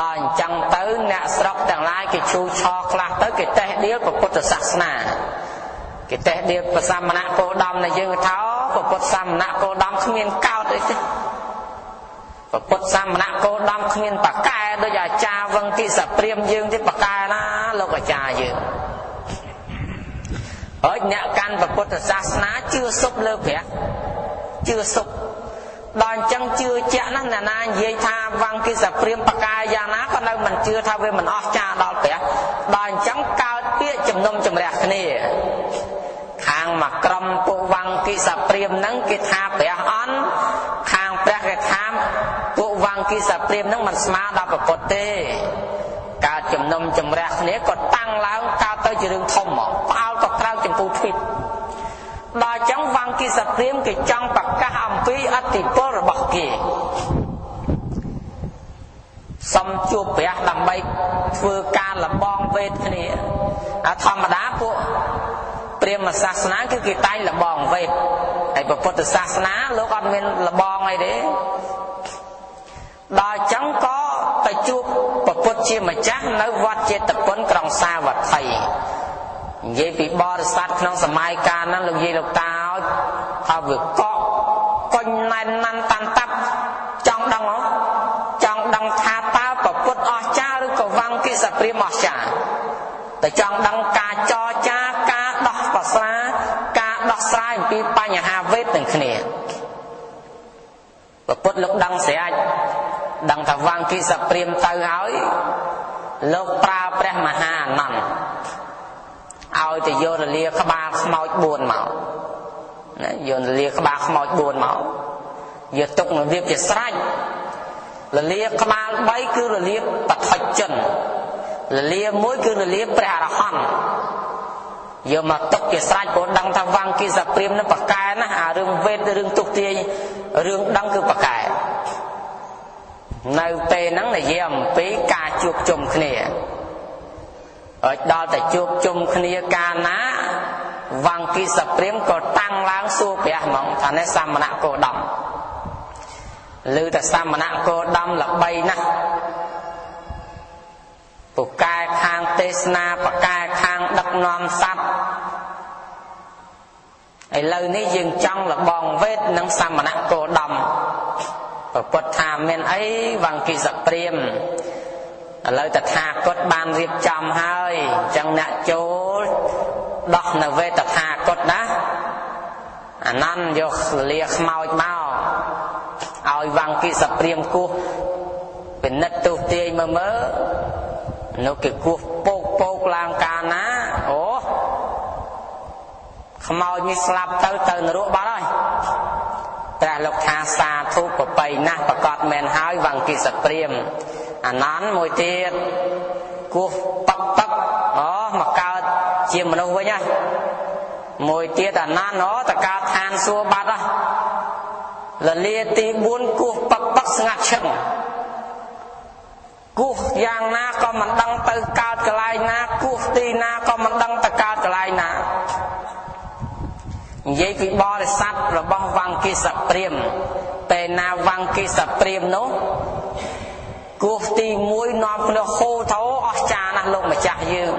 ដល់អញ្ចឹងទៅអ្នកស្រុកទាំងឡាយគេឈូឆរខ្លះទៅគេតេះដៀលពុទ្ធសាសនាគេតេះដៀលព្រះសមណគោតមនៃយើងថាពុទ្ធសមណគោតមគ្មានកោតអីទេពុទ្ធសមណគោតមគ្មានបកែដូចអាចារ្យវង្គិសព្រាហ្មណ៍យើងទេបកែណាលោកអាចារ្យយើងហើយអ្នកកាន់ពុទ្ធសាសនាជឿសុបលើព្រះជឿសុបដល់អញ្ចឹងជឿជាក់ណាស់អ្នកណានិយាយថាវង្គិសព្រាហ្មណ៍បកែយ៉ាងណាក៏នៅមិនជឿថាវាមិនអស្ចារ្យដល់ព្រះដល់អញ្ចឹងកើតពាក្យជំនុំជម្រះគ្នាខាងមកក្រុមពួកវង្គិសព្រាហ្មណ៍ហ្នឹងគេថាព្រះអន់ខាងព្រះគេថាពួកវង្គិសព្រាហ្មណ៍ហ្នឹងមិនស្មើដល់ព្រះពុទ្ធទេកើតជំនុំជម្រះគ្នាក៏តាំងឡើងកើតទៅជារឿងធំហ្មងផ្អើលក៏ក្រៅចម្ពូទ្វីបដល់អញ្ចឹងវង្គិសព្រាហ្មណ៍គេចង់ប្រកាសអំពីអធិពលរបស់គេសុំជួបព្រះដើម្បីធ្វើការលបងវេទគ្នាអាធម្មតាពួកព្រាហ្មណ៍សាសនាគឺគេតែងលបងវេទហើយពុទ្ធសាសនាលោកអត់មានលបងអីទេដល់អញ្ចឹងក៏ទៅជួបពុទ្ធជាម្ចាស់នៅវត្តចេតពុនក្រុងសាវត្ថីនិយាយពីបរិស័ទក្នុងសម័យកាលហ្នឹងលោកយាយលោកតាឲ្យថាវាកក់កុញណែនណាន់តាន់តាប់ចង់ដឹងហ៎ចង់ដឹងថាតើពុទ្ធអស្ចារ្យឬក៏វង្គិសព្រាហ្មណ៍អស្ចារ្យតែចង់ដឹងការចរចាការដោះប្រស្រាការដោះស្រាយអំពីបញ្ហាវេទនឹងគ្នាពុទ្ធលោកដឹងស្រេចដឹងថាវង្គិសព្រាហ្មណ៍ទៅហើយលោកប្រើព្រះមហាអានន្ទឲ្យទៅយករលាក្បាលខ្មោច4មកណាយករលាក្បាលខ្មោច4មកយកទុកនឹងវាជាស្រេច លលាក្បាល3គឺលលាបឋិជនលលាមួយគឺលលាព្រះអរហន្តយកមកទុកជាស្រេចព្រោះដឹងថាវង្គិសព្រាមនឹងបកែណាអារឿងវេទរឿងទុកទាយរឿងដឹងគឺបកែនៅពេលហ្នឹងនិយាយអំពីការជួបជុំគ្នាឲ្យដល់តែជួបជុំគ្នាកាលណាវង្គិសព្រាមក៏តាំងឡើងសួរព្រះហ្មងថានេះសមណៈគោដមឬតែសមណៈគោដមល្បីណាស់ពូកែខាងទេសនាពកែខាងដឹកនាំសត្វឥឡូវនេះយើងចង់លបងវេទនិងសមណៈគោដមពុទ្ធថាមានអីវង្គិសព្រាមឥឡូវតថាគតបានរៀបចំហើយអញ្ចឹងអ្នកចូលដោះនៅវេទតថាគតណាអានន្ទយកលាខ្មោចមកឲ្យវង្គិសព្រាមគោះពិនិត្យទស្សទាយមើលមើលនោះគេគោះពោកពោកឡើងកាលណាអូខ្មោចនេះស្លាប់ទៅទៅនរកបាត់ហើយព្រះលោកថាសាធុប្របីណាស់ប្រកាសមែនហើយវង្គិសព្រាមអានន្ទមួយទៀតគោះប៉ឹកប៉ឹកអូមកកើតជាមនុស្សវិញណាមួយទៀតអានន្ទអូតកើតឋានសួគ៌បាត់ហ៎លលាទី4គោះប៉ឹកប៉ឹកស្ងាត់ឈឹងគោះយ៉ាងណាក៏មិនដឹងទៅកើតកន្លែងណាគោះទីណាក៏មិនដឹងទៅកើតកន្លែងណានិយាយពីបរិស័ទរបស់វង្គិសព្រាមពេលណាវង្គិសព្រាមនោះគោះទី1នាំគ្នាហូថោអស្ចារ្យណាស់លោកម្ចាស់យើង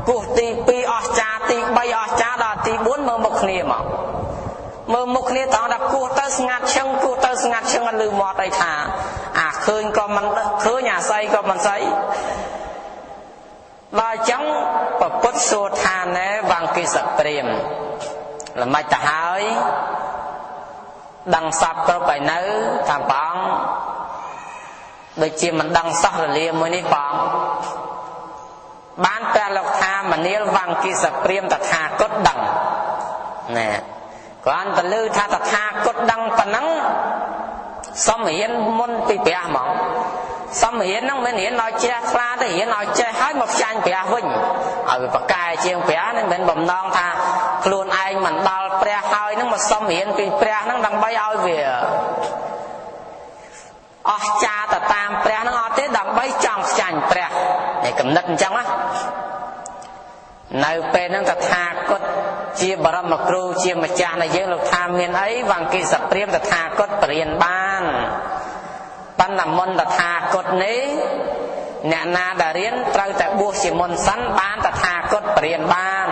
គោះទី2អស្ចារ្យទី3អស្ចារ្យដល់ទី4មើលមុខគ្នាមកមើលមុខគ្នាត្រង់ថាគោះទៅស្ងាត់ឈឹងគោះទៅស្ងាត់ឈឹងអត់លឺមាត់អីថាអាឃើញក៏មិនឃើញអាស្អីក៏មិនស្អីដល់អញ្ចឹងពពុទ្ធសួរថាណែវង្គិសព្រាមល្មិចទៅហើយដឹងសពគ្រប់ហើយនៅថាព្រះអង្គដូចជាមិនដឹងសោះរលាមួយនេះបងបានព្រះលោកថាមនាលវង្គិសព្រាមតថាគតដឹងណែគ្រាន់តែឮថាតថាគតដឹងប៉ុណ្ណឹងសំរៀនមុនពីព្រះហ្មងសំរៀនហ្នឹងមិនរៀនឲ្យជ្រះថ្លាទេរៀនឲ្យចេះហើយមកផ្ចាញ់ព្រះវិញឲ្យវាប្រកែជាងព្រះហ្នឹងមិនបំណងថាខ្លួនឯងមិនដល់ព្រះហើយហ្នឹងមកសំរៀនពីព្រះហ្នឹងដើម្បីឲ្យវាអស្ចារ្យទៅតាមព្រះហ្នឹងអត់ទេដើម្បីចង់ផ្ចាញ់ព្រះនេះកំណត់អញ្ចឹងណានៅពេលហ្នឹងតថាគតជាបរមគ្រូជាម្ចាស់នៃយើងលោកថាមានអីវង្គិសព្រាមតថាគតបរៀនបានបណ្ឌមុនតថាគតនេះអ្នកណាដែលរៀនត្រូវតែបួសជាមុនសិនបានតថាគតបរៀនបាន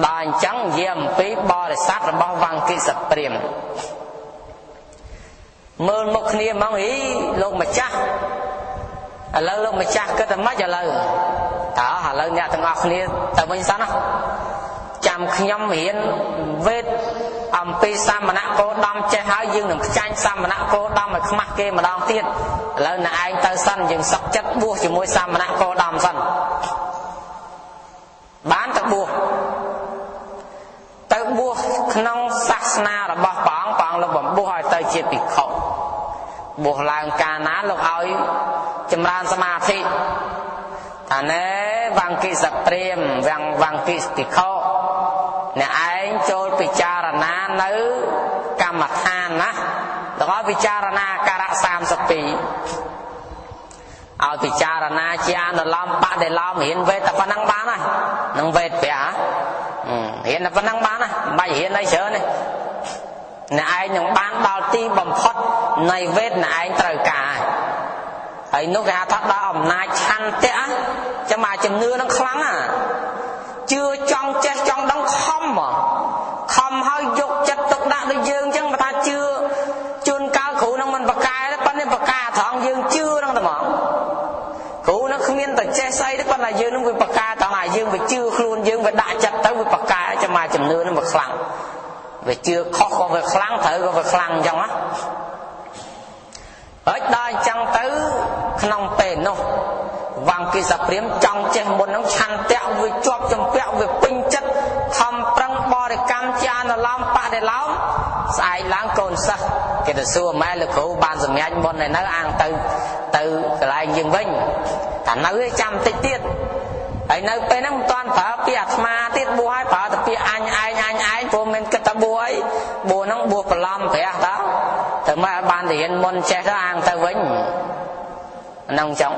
ដល់អញ្ចឹងនិយាយអំពីបរិស័ទរបស់វង្គិសព្រាមមើលមុខគ្នាហ្មងអីលោកម្ចាស់ឥឡូវលោកម្ចាស់គិតតែម៉េចឥឡូវតើឥឡូវអ្នកទាំងអស់គ្នាទៅវិញសិនណាចាំខ្ញុំរៀនវេទអំពីសមណៈគោដមចេះហើយយើងនឹងខ្ចាញ់សមណៈគោដមឲ្យខ្មាស់គេម្ដងទៀតឥឡូវអ្នកឯងទៅសិនយើងសក់ចិត្តបួសជាមួយសមណៈគោដមសិនបានទៅបួសទៅបួសក្នុងសាសនារបស់ព្រះអង្គព្រះអង្គលោកបំបួសឲ្យទៅជាភិក្ខុបួសឡើងកាលណាលោកឲ្យចម្រើនសមាធិថាណែវង្គិសព្រាមវង្គិភិក្ខុអ្នកឯងចូលពិចារណានៅកម្មដ្ឋានណាដល់ឲ្យពិចារណាការៈ32ឲ្យពិចារណាជាអនុឡមបដិឡោមរៀនវេទតែប៉ុណ្ណឹងបានហើយនឹងវេទព្រះរៀនតែប៉ុណ្ណឹងបានណាមិនបាច់រៀនអីច្រើនទេអ្នកឯងនឹងបានដល់ទីបំផុតនៃវេទអ្នកឯងត្រូវការហើយនោះគេហៅថាដល់អំណាចឆន្ទៈចាំអាជំនឿនឹងខ្លាំងណាជឿចង់ចេះចង់ដឹងខំហ្មងខំហើយយកចិត្តទុកដាក់ដូចយើងអញ្ចឹងបើថាជឿជួនកាលគ្រូនឹងមិនបកែទេប៉ុន្តែបកែត្រង់យើងជឿហ្នឹងតែហ្មងគ្រូនឹងគ្មានតែចេះស្អីទេប៉ុន្តែយើងនឹងវាបកែត្រង់ឲ្យយើងវាជឿខ្លួនយើងវាដាក់ចិត្តទៅវាបកែចាំអាជំនឿនឹងវាខ្លាំងវាជឿខុសក៏វាខ្លាំងត្រូវក៏វាខ្លាំងអញ្ចឹងណាហើយដល់អញ្ចឹងទៅក្នុងពេលនោះវង្គិសព្រាមចង់ចេះមុននឹងឆន្ទៈវាជាប់ចម្ពាក់វាពេញចិត្តខំប្រឹងប រិកម្មជាអនុលោមបដិលោមស្អែកឡើងកូនសិស្សគេទៅសួរម៉ែលោកគ្រូបានសម្រេចមុនឯនៅអាងទៅទៅកន្លែងយើងវិញតែនៅឯចាំតិចទៀតហើយនៅពេលហ្នឹងមិនតាន់ប្រើពាក្យអាត្មាទៀតបួសហើយប្រើតែពាក្យអញឯងអញឯងព្រោះមិនគិតថាបួសអីបួសហ្នឹងបួសបន្លំព្រះតើទៅមកឲ្យបានរៀនមុនចេះទៅអាងទៅវិញហ្នឹងចឹង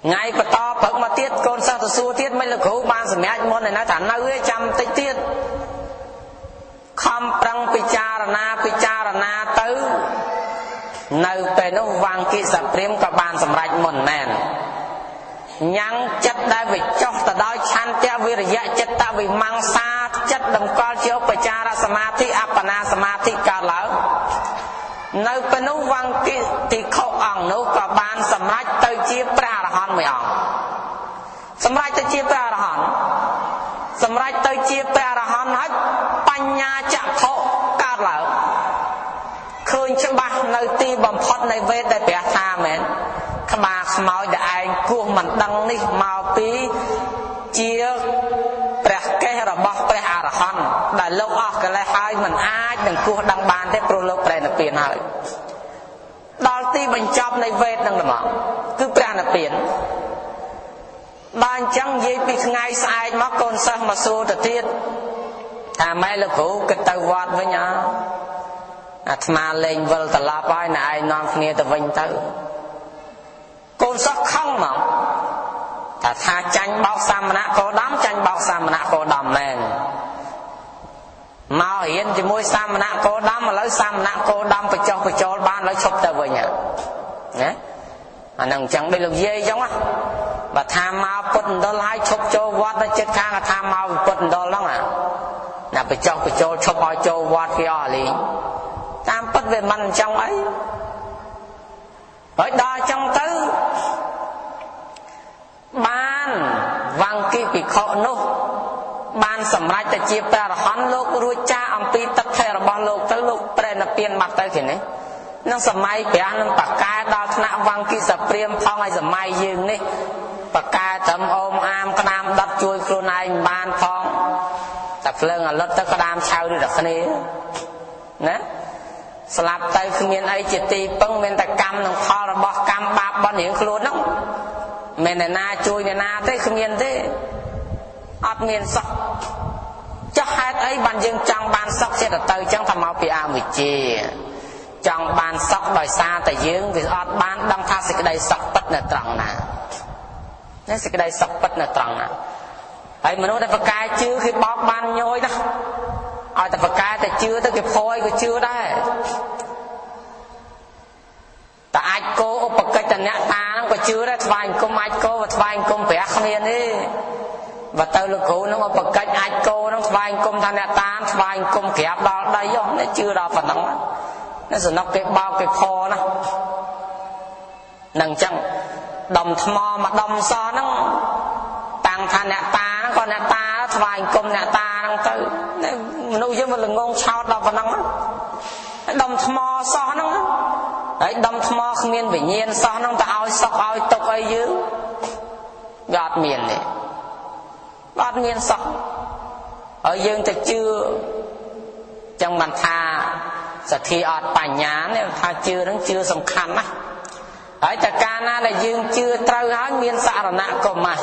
ថ្ងៃបន្តព្រឹកមកទៀតកូនសិស្សទៅសួរទៀតមិនលោកគ្រូបានសម្រេចមុនឯណាថានៅឯចាំតិចទៀតខំប្រឹងពិចារណាពិចារណាទៅនៅពេលនោះវង្គិសព្រាមក៏បានសម្រេចមុនមែនញ៉ាំងចិត្តដែលវាចុះទៅដោយឆន្ទៈវិរិយៈចិត្តវិមង្សាចិត្តតម្កល់ជាឧបចារសមាធិអបណាសមាធិកើតឡើងនៅពេលនោះវង្គិតិខុអង្គនោះក៏បានសម្រេចទៅជាព្រះអរហន្តមួយអង្គសម្រេចទៅជាព្រះអរហន្តសម្រេចទៅជាព្រះអរហន្តហើយបញ្ញាចក្ខុកើតឡើងឃើញច្បាស់នៅទីបំផុតនៃវេទដែលព្រះថាមែនក្បាលខ្មោចដែលឯងគោះមិនដឹងនេះមកពីជាព្រះកេសរបស់ព្រះអរហន្តដែលលោកអស់កិលេសហើយមិនអាចនឹងគោះដឹងបានទេព្រោះលោកព្រះនិព្វានហើយដល់ទីបញ្ចប់នៃវេទនឹងហ្មងគឺព្រះនិព្វានដល់អញ្ចឹងនិយាយពីថ្ងៃស្អែកមកកូនសិស្សមកសួរទៅទៀតថាម៉ែលោកគ្រូគិតទៅវត្តវិញអើអាត្មាលែងវិលត្រឡប់ហើយណែឯងនាំគ្នាទៅវិញទៅកូនសិស្សខឹងមកថាចាញ់បោកសាមណៈគោដំចាញ់បោកសាមណៈគោដំមែនមករៀនជាមួយសាមណៈគោដំឥឡូវសាមណៈគោដំបញ្ចុះបញ្ចូលបានឥឡូវឈប់ទៅវិញណាអាហ្នឹងអញ្ចឹងដូចលោកយាយអញ្ចឹងណាបើថាមកពុទ្ធមណ្ឌលហើយឈប់ចូលវត្តទៅចិត្តខាងថាមកពុទ្ធមណ្ឌលហ្នឹងណាបញ្ចុះបញ្ចូលឈប់ឲ្យចូលវត្តគេអស់លីងតាមពិតវាមិនអញ្ចឹងអីហើយដល់អញ្ចឹងទៅបានវង្គិភិក្ខុនោះបានសម្រេចទៅជាព្រះអរហន្តលោករួចចាកអំពីទិដ្ឋិរបស់លោកទៅលោកព្រះនិព្វានបាត់ទៅគេនេះនឹងសម័យព្រះនឹងបកែដល់ថ្នាក់វង្គិសព្រាមផងឲ្យសម័យយើងនេះបកែត្រឹមអូមអាមក្តាមដុតជួយខ្លួនឯងបានផងតែភ្លើងអាលុតទៅក្តាមឆៅដូចតែគ្នាណាស្លាប់ទៅគ្មានអីជាទីពឹងមានតែកម្មនិងផលរបស់កម្មបាបបុណ្យរៀងខ្លួនហ្នឹងមិនអ្នកណាជួយអ្នកណាទេគ្មានទេអត់មានសោះចុះហេតុអីបានយើងចង់បានសុខចិត្តទៅអញ្ចឹងថាមកពីអវិជ្ជាចង់បានសុខដោយសារតែយើងវាអត់បានដឹងថាសេចក្តីសុខពិតនៅត្រង់ណានេះសេចក្តីសុខពិតនៅត្រង់ណាហើយមនុស្សដែលប្រកែជឿគេបោកបានញយណាឲ្យតែប្រកែតែជឿទៅគេភយក៏ជឿដែរតែអាចគោឧបកិច្ចតអ្នកតាហ្នឹងក៏ជឿដែរថ្វាយអង្គមអាចគោថ្វាយអង្គមព្រះគ្មានទេបើទៅលោកគ្រូហ្នឹងឧបកិច្ចអាចគោហ្នឹងថ្វាយអង្គមថាអ្នកតាថ្វាយអង្គមក្រាបដល់ដីហ៎នេះជឿដល់ប៉ុណ្ណឹងនេះសំណុកគេបោកគេផណានឹងអញ្ចឹងដុំថ្មមួយដុំសោះហ្នឹងតាំងថាអ្នកតាហ្នឹងក៏អ្នកតាថ្វាយអង្គមអ្នកតាហ្នឹងទៅមនុស្សយើងវាល្ងងឆោតដល់ប៉ុណ្ណឹងដុំថ្មសោះហ្នឹងហើយដុំថ្មគ្មានវិញ្ញាណសោះហ្នឹងទៅឲ្យសុខឲ្យទុកអីយើងវាអត់មានទេអត់មានសោះហើយយើងទៅជឿចឹងបានថាសទ្ធាអត់បញ្ញានេះថាជឿហ្នឹងជឿសំខាន់ណាស់ហើយតែកាលណាដែលយើងជឿត្រូវហើយមានសារណគមៈ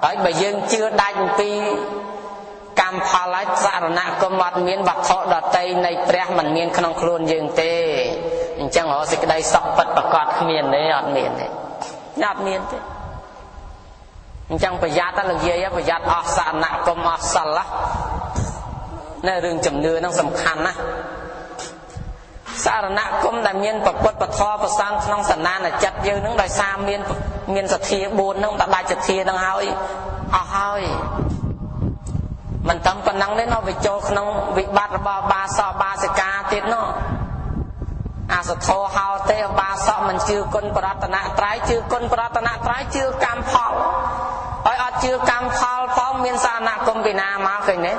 ហើយបើយើងជឿដាច់អំពីកម្មផលហើយសារណគមអត់មានវត្ថុដតីនៃព្រះមិនមានក្នុងខ្លួនយើងទេអញ្ចឹងរកសេចក្តីសុខពិតប្រាកដគ្មានទេអត់មានទេអត់មានទេអញ្ចឹងប្រយ័ត្នលោកយាយប្រយ័ត្នអស់សារណគមអស់សិលណារឿងជំនឿហ្នឹងសំខាន់ណាស់សារណគមដែលមានប្រពុតពធប្រសង្ឃក្នុងសន្តានចិត្តយើងហ្នឹងដោយសារមានសទ្ធា4ហ្នឹងតែដាច់សទ្ធាហ្នឹងហើយអស់ហើយមិនត្រឹមប៉ុណ្ណឹងទេនៅវាចូលក្នុងវិបត្តិរបស់បាសកបាសិកាទៀតនោះអសធោហោទេបាសកមិនជឿគុណប្រតនត្រ័យជឿគុណប្រតនត្រ័យជឿកម្មផលហើយអត់ជឿកម្មផលផងមានសារណគមពីណាមកឃើញទេ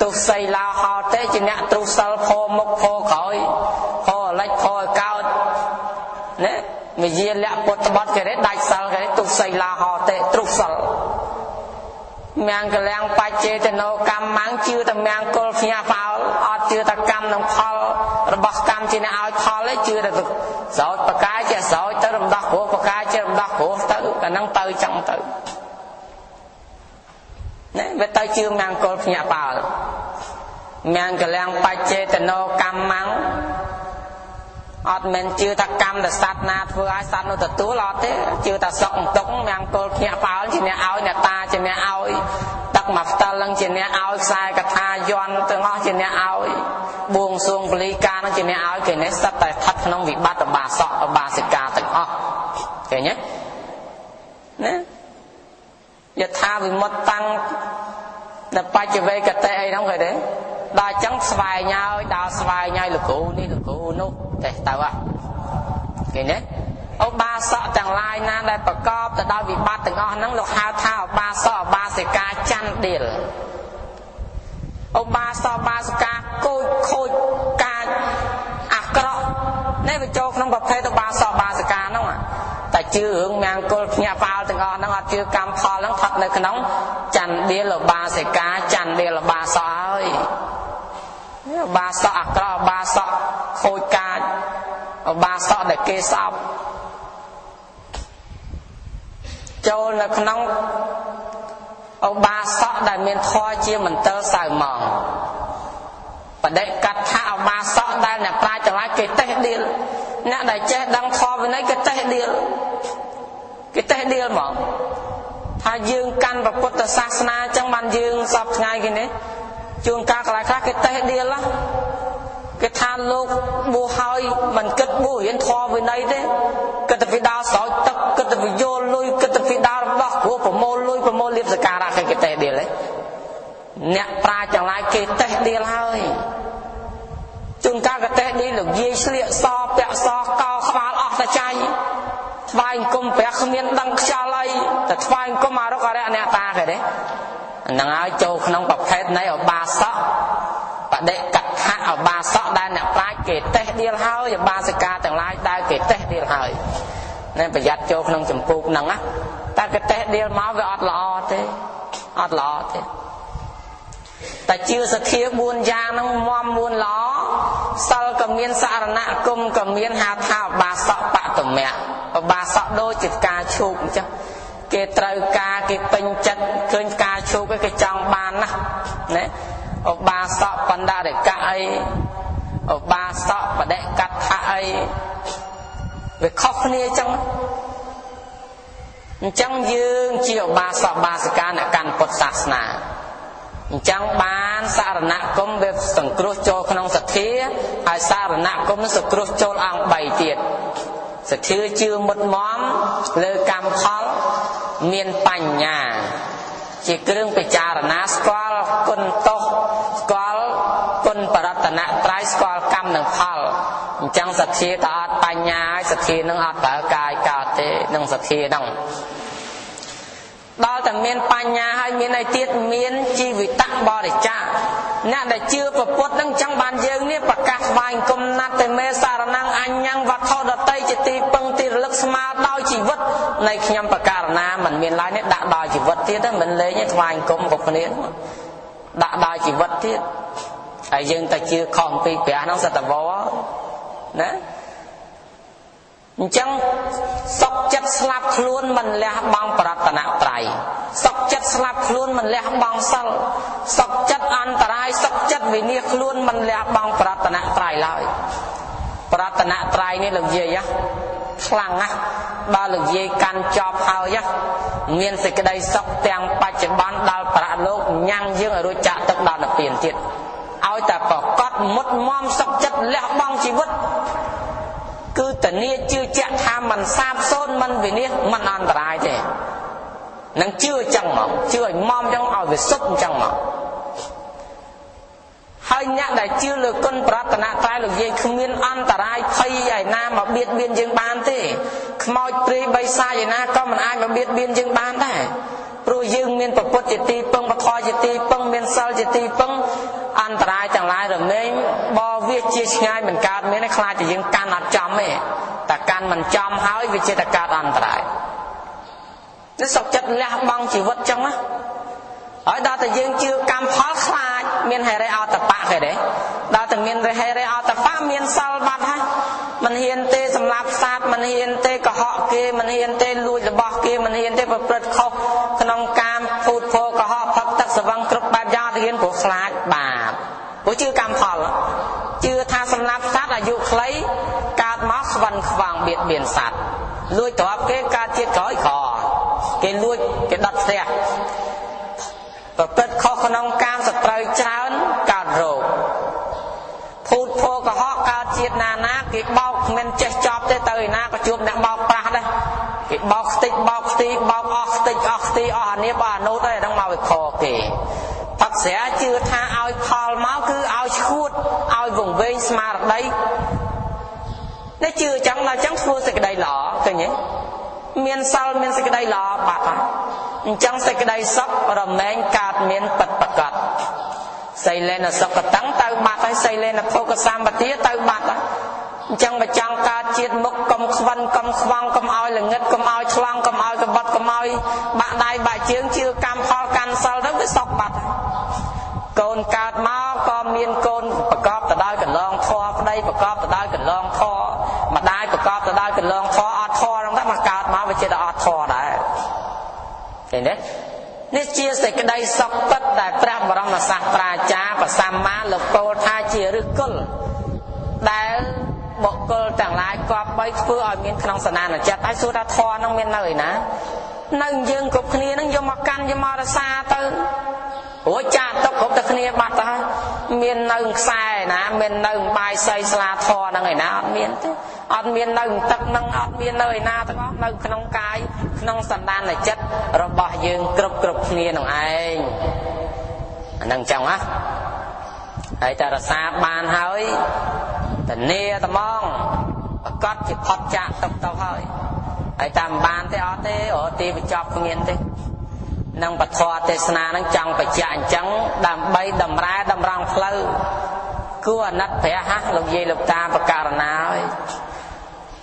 ទុសីឡាហោទេជាអ្នកទ្រុសិលផមុខផក្រោយផលិចផឲ្យកោតណា វិយាលៈពុទ្ធបទគេដាច់សិលគេទុសីឡាហោទេទ្រុសិល មង្គលាំងបច្ចេតនោកម្មម៉ាំងជឿតែមង្គលផ្ញើផ្អោលអត់ជឿតែកម្មនឹងផលរបស់កម្មជាអ្នកឲ្យផលទេជឿតែស្រោចបកាយជាស្រោចទៅរំដោះគ្រោះបកាយជារំដោះគ្រោះទៅអាហ្នឹងទៅចឹងទៅណាវាទៅជឿមង្គលផ្ញើផ្អោលមង្គលាំងបច្ចេតនោកម្មម៉ាំងអត់មែនជឿថាកម្មដែលសត្វណាធ្វើឲ្យសត្វនោះទទួលអត់ទេជឿថាសុកទុកមង្គលភ្ញាក់ផ្អើលជាអ្នកឲ្យអ្នកតាជាអ្នកឲ្យទឹកមកផ្តិលនឹងជាអ្នកឲ្យខ្សែកថាយន់ទាំងអស់ជាអ្នកឲ្យបួងសួងពលីការនឹងជាអ្នកឲ្យគេនេះសិតតែស្ថិតក្នុងវិបត្តិបាសកបាសិកាទាំងអស់ឃើញទេណាយថាវិមុតតាំងដល់បច្ចវេកតិអីហ្នឹងគេទេដល់អញ្ចឹងស្វែងឲ្យដល់ស្វែងឲ្យលោកគ្រូនេះលោកគ្រូនោះទេទៅហ่ะឃើញទេឧបាសកទាំងឡាយណាដែលប្រកបទៅដោយវិបត្តិទាំងអស់ហ្នឹងលោកហៅថាឧបាសកឧបាសិកាចន្ទដៀលឧបាសកឧបាសិកាគូចខូចកាចអាក្រក់នេះវាចូលក្នុងប្រភេទឧបាសកឧបាសិកាហ្នឹងតែជឿរឿងមង្គលភ្ញាក់ផ្អើលទាំងអស់ហ្នឹងអត់ជឿកម្មផលហ្នឹងស្ថិតនៅក្នុងចន្ទដៀលឧបាសិកាចន្ទដៀលឧបាសកហើយឧបាសកអាក្រក់ឧបាសកខូចកាចឧបាសកដែលគេសោបចូលនៅក្នុងឧបាសកដែលមានធម៌ជាមន្ទិលសៅម៉ងបដិកថាឧបាសកដែលអ្នកប្រាជ្ញទាំងឡាយគេតេះដៀលអ្នកដែលចេះដឹងធម៌វិន័យគេតេះដៀលគេតេះដៀលហ្មងថាយើងកាន់ព្រះពុទ្ធសាសនាអញ្ចឹងបានយើងសពថ្ងៃគេនេះជួនកាលកន្លែងខ្លះគេតេះដៀលគេថាលោកបួសហើយមិនគិតបួសរៀនធម៌វិន័យទេគិតតែពីដើរស្រោចទឹកគិតតែពីយកលុយគិតតែពីដើររំដោះគ្រោះប្រមូលលុយប្រមូលលៀបសការៈគេតេះដៀលទេអ្នកប្រាជ្ញទាំងឡាយគេតេះដៀលហើយជួនកាលក៏តេះដៀលលោកយាយស្លៀកសពាក់សកោក្បាលអស់តែចៃថ្វាយអង្គមព្រះគ្មានដឹងខ្យល់អីតែថ្វាយអង្គមអរុកអរិយអ្នកតាគេទេហ្នឹងហើយចូលក្នុងប្រភេទនៃឧបាសកបដិកថាឧបាសកដែលអ្នកប្រាជ្ញគេតេះដៀលហើយឧបាសិកាទាំងឡាយដែលគេតេះដៀលហើយណែប្រយ័ត្នចូលក្នុងចម្ពោះហ្នឹងណាតែគេតេះដៀលមកវាអត់ល្អទេអត់ល្អទេតែជឿសទ្ធា4យ៉ាងហ្នឹងមមមួនល្អសិលក៏មានសារណគមក៏មានហៅថាឧបាសកបតមៈឧបាសកដូចជាផ្កាឈូកអញ្ចឹងគេត្រូវការគេពេញចិត្តឃើញផ្កាឈូកគេចង់បានណាស់ណាឧបាសកបណ្ឌរិកៈអីឧបាសកបដិកថាអីវាខុសគ្នាអញ្ចឹងអញ្ចឹងយើងជាឧបាសកបាសិកាអ្នកកាន់ពុទ្ធសាសនាអញ្ចឹងបានសារណគមវាសង្គ្រោះចូលក្នុងសទ្ធាហើយសារណគមសង្គ្រោះចូលអង្គ3ទៀតសទ្ធាជឿមុតមមលើកម្មផលមានបញ្ញាជាគ្រឿងពិចារណាស្គាល់គុណទោសស្គាល់គុណបរតនត្រ័យស្គាល់កម្មនិងផលអញ្ចឹងសទ្ធាតអត់បញ្ញាហើយសទ្ធានឹងអត់ប្រើកាយកើតទេនឹងសទ្ធាហ្នឹងដល់តែមានបញ្ញាហើយមានអីទៀតមានជីវិតបរិច្ចាគអ្នកដែលជឿព្រះពុទ្ធហ្នឹងចឹងបានយើងនេះប្រកាសស្វែងគុំណាត់តែមេសារណងអញ្ញងវត្ថុដតីជាទីពឹងទីរលឹកស្មើដោយជីវិតនៃខ្ញុំប្រកាសណាមិនមានឡើយនេះដាក់ដល់ជីវិតទៀតមិនលេងទេថ្វាយគុំគ្រប់គ្នាដាក់ដល់ជីវិតទៀតហើយយើងតែជឿខុសអំពីព្រះហ្នឹងសតវណាអញ្ចឹងសុខចិត្តស្លាប់ខ្លួនមិនលះបង់ប្រតនត្រ័យសុខចិត្តស្លាប់ខ្លួនមិនលះបង់សិលសុខចិត្តអន្តរាយសុខចិត្តវិនាសខ្លួនមិនលះបង់ប្រតនត្រ័យឡើយប្រតនត្រ័យនេះលោកយាយខ្លាំងណាស់បើលោកយាយកាន់ចប់ហើយមានសេចក្តីសុខទាំងបច្ចុប្បន្នដល់ប្រាក់លោកញ៉ាំងយើងឲ្យរួចចាក់ទឹកដល់និព្វានទៀតឲ្យតែប្រកបមុតមមសុខចិត្តលះបង់ជីវិតគឺតានីជឿជាក់ថាមិនសាបសូន្យមិនវិនាសមិនអន្តរាយទេនឹងជឿចឹងមកជឿឲ្យមមចឹងឲ្យវាសុទ្ធចឹងមកហើយអ្នកដែលជឿលើគុណប្រតនត្រ័យលោកយាយគ្មានអន្តរាយភ័យឯណាមកបៀតបៀនយើងបានទេខ្មោចព្រាយបិសាចឯណាក៏មិនអាចមកបៀតបៀនយើងបានដែរព្រោះយើងមានព្រះពុទ្ធជាទីពឹងពធជាទីពឹងមានសិលជាទីពឹងអន្តរាយទាំងឡាយរមែងបវាជាឆ្ងាយមិនកើតមានទេខ្លាចតែយើងកាន់អត់ចំទេតែកាន់មិនចំហើយវាជាតែកើតអន្តរាយនេះសុខចិត្តលះបង់ជីវិតចឹងណា ហើយដល់តែយើងជឿកម្មផលខ្លាចមានហិរិអតបៈគេទេដល់តែមានហិរិអតបៈមានសិលបាត់ហើយមិនហ៊ានទេសម្លាប់សត្វមិនហ៊ានទេកុហកគេមិនហ៊ានទេលួចរបស់គេមិនហ៊ានទេប្រព្រឹត្តខុសក្នុងកាមភូតភរកុហកផឹកទឹកស្រវឹងគ្រប់បែបយ៉ាងអត់ហ៊ានព្រោះខ្លាចបាបព្រោះជឿកម្មផលជឿថាសម្លាប់សត្វអាយុខ្លីកើតមកខ្វិនខ្វាងបៀតបៀនសត្វលួចទ្រព្យគេកើតជាតិក្រោយក្រគេលួចគេដុតផ្ទះប្រព្រឹត្តខុសក្នុងកាមសត្រូវច្រើនកើតរោគភូតភរកុហកកើតជាតិណាណាគេបោកគ្មានចេះចប់ទេទៅឯណាក៏ជួបអ្នកបោកប្រាស់ដែរគេបោកខ្ទេចបោកខ្ទីបោកអស់ខ្ទេចអស់ខ្ទីអស់អានៀបអស់អានូតហើយហ្នឹងមកវាខគេផឹកស្រាជឿថាឲ្យផលមកគឺឲ្យឈួតឲ្យវង្វេងស្មារតីនេះជឿចឹងដល់ចឹងធ្វើសេចក្តីល្អឃើញទេមានសិលមានសេចក្តីល្អបាត់ហើយអញ្ចឹងសេចក្តីសុខរមែងកើតមានពិតប្រកបសីលេនសុខតੰទៅបាត់ហើយសីលេនភោគសម្បទាទៅបាត់ហើយអញ្ចឹងបើចង់កើតជាតិមុខកុំខ្វិនកុំខ្វងកុំឲ្យល្ងិតកុំឲ្យឆ្លងកុំឲ្យកបត់កុំឲ្យបាក់ដៃបាក់ជើងជឿកម្មផលកាន់សិលទៅវាសុខបាត់ហើយកូនកើតមកក៏មានកូនប្រកបទៅដោយកន្លងធម៌ប្តីប្រកបទៅដោយកន្លងធម៌ម្ដាយប្រកបទៅដោយកន្លងធម៌អត់ធម៌ហ្នឹងទៅមកកើតមកវាជាតែអត់ធម៌ដែរឃើញទេនេះជាសេចក្តីសុខពិតដែលព្រះបរមសាស្ត្រាចារ្យព្រះសម្មាលោកពោលថាជាឫសគល់ដែលបុគ្គលទាំងឡាយគប្បីធ្វើឲ្យមានក្នុងសន្តានចិត្តហើយសួរថាធម៌ហ្នឹងមាននៅឯណានៅយើងគ្រប់គ្នាហ្នឹងយកមកកាន់យកមករក្សាទៅរួចចាក់ទុកគ្រប់តែគ្នាបាត់ទៅហើយមាននៅខ្សែណាមាននៅបាយសីស្លាធម៌ហ្នឹងឯណាអត់មានទេអត់មាននៅទឹកហ្នឹងអត់មាននៅឯណាទាំងអស់នៅក្នុងកាយក្នុងសន្តានចិត្តរបស់យើងគ្រប់គ្នានឹងឯងអាហ្នឹងចឹងហ៎ហើយតែរក្សាបានហើយធានាត្មងប្រកាសជាផុតចាកទុកទៅហើយហើយតាមបានទេអត់ទេរកទីបញ្ចប់គ្មានទេនឹងពធទេសនានឹងចង់បញ្ជាក់អញ្ចឹងដើម្បីតម្រែតម្រង់ផ្លូវគួរអាណិតព្រះហ่ะលោកយាយលោកតាបករណាហើយ